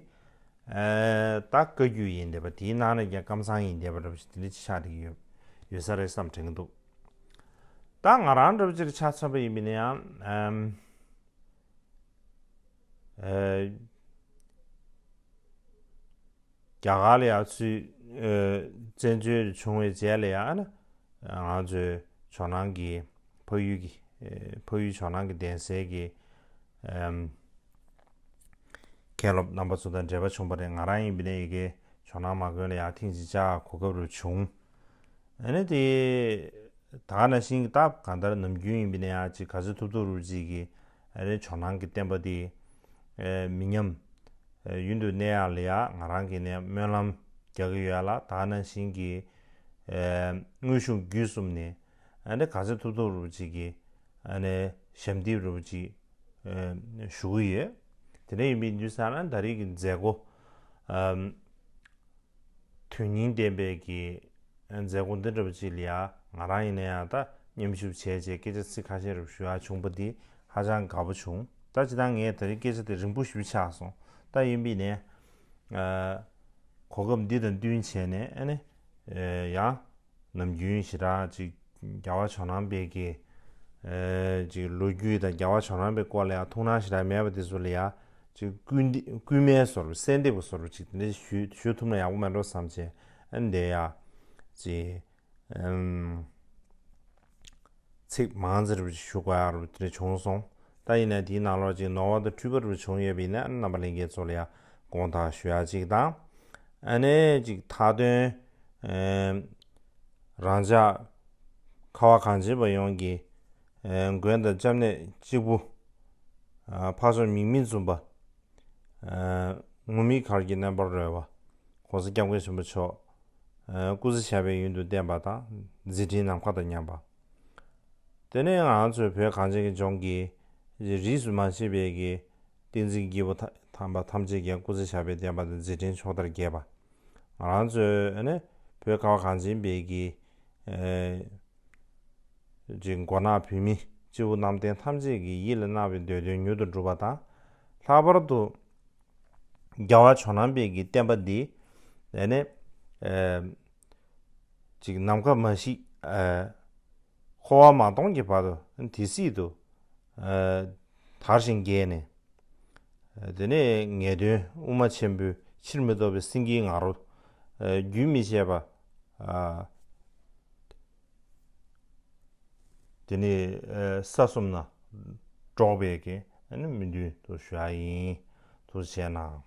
ད་བཀའ་བརྒྱུད་ཡིན་བསྡད་པ། དེའི་ནང་ནས་ཀྱང་ཀཾ་ཚང་ཡིན་བསྡད་པ་འདྲ་པོ་ཞིག་དེ་འདྲ་ཅིག་ཆགས་བསྡད་ཀྱི་ཡོད་ཡོད་ས་རེད་བསམ་དྲན་གྱི་འདུག་ད་ང་རང་འདྲ་པོ་ཅིག་ཆ་མཚོན་པ་ཡིན་པ་ཡིན་ན་ཡང་། ཨ། གར་ལ་ཡང་ཚུར་བཙན་བྱོལ་བྱུང་བའི་རྗེས་ལ་ཡང་ང་ཚོའི་ཇོ་ནང་གི་འཕགས་ཡུལ་གྱི་འཕགས་ཡུལ་ཇོ་ནང་གི་གདན་སའི་གི་མཁན་སློབ་རྣམ་པ་ཚོ་དང་འབྲེལ་བ་བྱུང་བ་རེད། ང་རང་ཡིན་པ་ནས་ཡ་གི་ཇོ་ནང་མ་དགོན་ལ་ཡང་ཐེངས་གཅིག་བཅར་གོ་སྐབས་རུ་བྱུང་། ཨ་ནི་དེ་ད་ག་ནང་བཞིན་གྱི་སྟབས་གང་ལྟར་ནམ་རྒྱུན་ཡིན་པ་ནས་ཡང་ཅིག་ག་ཚོད་ཐུབ་ཐུབ་རུ་ཅིག་གི་ཨ་ནི་ཇོ་ནང་གི་བསྟན་པ་དེ་མི་ཉམས་ཡུན་དུ་གནས་ཡག་ལ་ཡང་ང་རང་གིས་ནས་སྨོན་ལམ་རྒྱག་གི་ཡོད་ལ། ད་ག་ནང་བཞིན་གྱི་དངོས་གཞུང་བརྒྱུད་གསུམ་ནས་ཨ་ནི་ག་ཚོད་ཐུབ་ཐུབ་རུ་ཅིག་གི་ཨ་ནི་ཞབས་འདེགས་རུ་ཅིག་ཞུ་གི་ཡོད། དེ་འདྲ་ཡིན་པའི་དུས་ཙམ་ལ་ད་རེས་ཀྱི་མཛད་སྒོ་དོན་སྙིང་ལྡན་པའི་གི་མཛད་སྒོ་འདི་འདྲ་བ་ཅིག་ལ་ཡ་ང་རང་ཡིན་ན་ཡང་ད་མཉམ་ཞུགས་བྱས་རྗེས་སྐད་ཆ་ཚིག་ཁ་ཤས་རུ་ཞུ་ཡག་བྱུང་པ་འདི་ཧ་ཅང་དགའ་པོ་བྱུང་། ད་ཅི་ད་ངས་ད་རེས་སྐད་ཆ་དེ་རིང་པོ་ཞུ་ཆགས་སོང་། ད་ཡིན་པའི་ནས་གོ་སྐབས་འདི་དང་བསྟུན་བྱས་ནས་ཨ་ནི་ཡང་ནམ་རྒྱུན་ཞེ་དྲག་ཅིག་རྒྱལ་བ་ཇོ་ནང་པའི་གི་ཅིག་ལོ་རྒྱུས་དང་རྒྱལ་བ་ཇོ་ནང་པའི་སྐོར་ལ་ཡང་ཐུགས་སྣང་ཞེ་དྲག་མེད་པ་དེ་ཚོ་ལ་ཡང་ཅིག་སྐུལ་འདེ་སྐུལ་མའི་བཟོ་འདྲ་གསལ་འདེབས་ཀྱི་བཟོ་འདྲ་ཅིག་དེ་འདྲ་ཞུ་ཞུ་ཐུབ་ན་ཡག་པོ་མེད་འགྲོ་བསམ་བྱས་ཨ་ནི་དེ་ཡང་ཅིག་ཚིག་མང་ཙམ་རུ་ཞུ་དགོས་ཡག་རུ་དེ་འདྲ་བྱུང་སོང་། ད་ཡིན་ན་དེའི་ནང་ལོགས་ཅིག་ནོར་བ་དང་འཁྲུལ་པ་རུ་བྱུང་ཡོད་པ་ཡིན་ན་ཨ་ནི་རྣམ་པ་ལྷན་རྒྱས་ཚོ་ལ་ཡང་དགོངས་དག་ཞུ་ཡག་ཅིག་དང་། ཨ་ནི་ཅིག་མཐའ་དོན་རང་ཅག་ཁ་བ་གངས་ཅན་པ་ཡོངས་ཀྱི་མགོན་དང་སྐྱབས་གནས་གཅིག་པུ་འཕགས་མཆོག་མིག་མི་འཛུམ་པ། ངུར་སྨྲིག་གར་གྱི་རྣམ་པར་རོལ་བ། ༸གོང་ས་༸སྐྱབས་མགོན་ཆེན་པོ་མཆོག་སྐུ་ཚེ་ཞབས་པད་ཡུན་དུ་བརྟན་པ་དང་མཛད་འཕྲིན་ནམ་མཁའ་དང་མཉམ་པ། དེ་ནས་ང་ཚོའི་བོད་གངས་ཅན་གྱི་ལྗོངས་ཀྱི་རིས་སུ་མ་ཆད་པའི་གི་བསྟན་འཛིན་སྐྱེས་བུ་དམ་པ་ཐམས་ཅད་ཀྱི་སྐུ་ཚེ་ཞབས་པད་བརྟན་པ་དང་མཛད་འཕྲིན་ཕྱོགས་མཐར་རྒྱས་པ། ང་རང་ཚོའི་ཨ་ནི་བོད་ཁ་བ་གངས་ཅན་པའི་གི་ཅིག་མགོ་ནག་བོད་མི་སྤྱི་བོ་གནམ་བསྟན་ཐམས་ཅད་ཀྱི་ཡིད་ལ་གནང་བའི་འདོད་དོན་མྱུར་དུ་འགྲུབ་པ་དང་། ལྷག་པར་དུ་རྒྱལ་བ་ཇོ་ནང་པའི་གི་བསྟན་པ་འདི་ཨ་ནི་ཅིག་ནམ་མཁའ་མ་ཞིག་འཁོར་བ་མ་སྟོངས་ཀྱི་བར་དུ་དེ་སྲིད་དུ་དར་ཞིང་རྒྱས་ནས། དེ་ནས་ངེས་དོན་དབུ་མ་ཆེན་པོའི་ཕྱིར་མི་ལྡོག་པའི་སེང་གེའི་ང་རོ་རྒྱུན་མི་ཆད་པ། དེ་ནས་ས་གསུམ་ན་སྒྲོག་པའི་གི་སྨོན་འདུན་དུ་ཞུ་ཡ་ཡིན། ཐུགས་རྗེ་གནང་།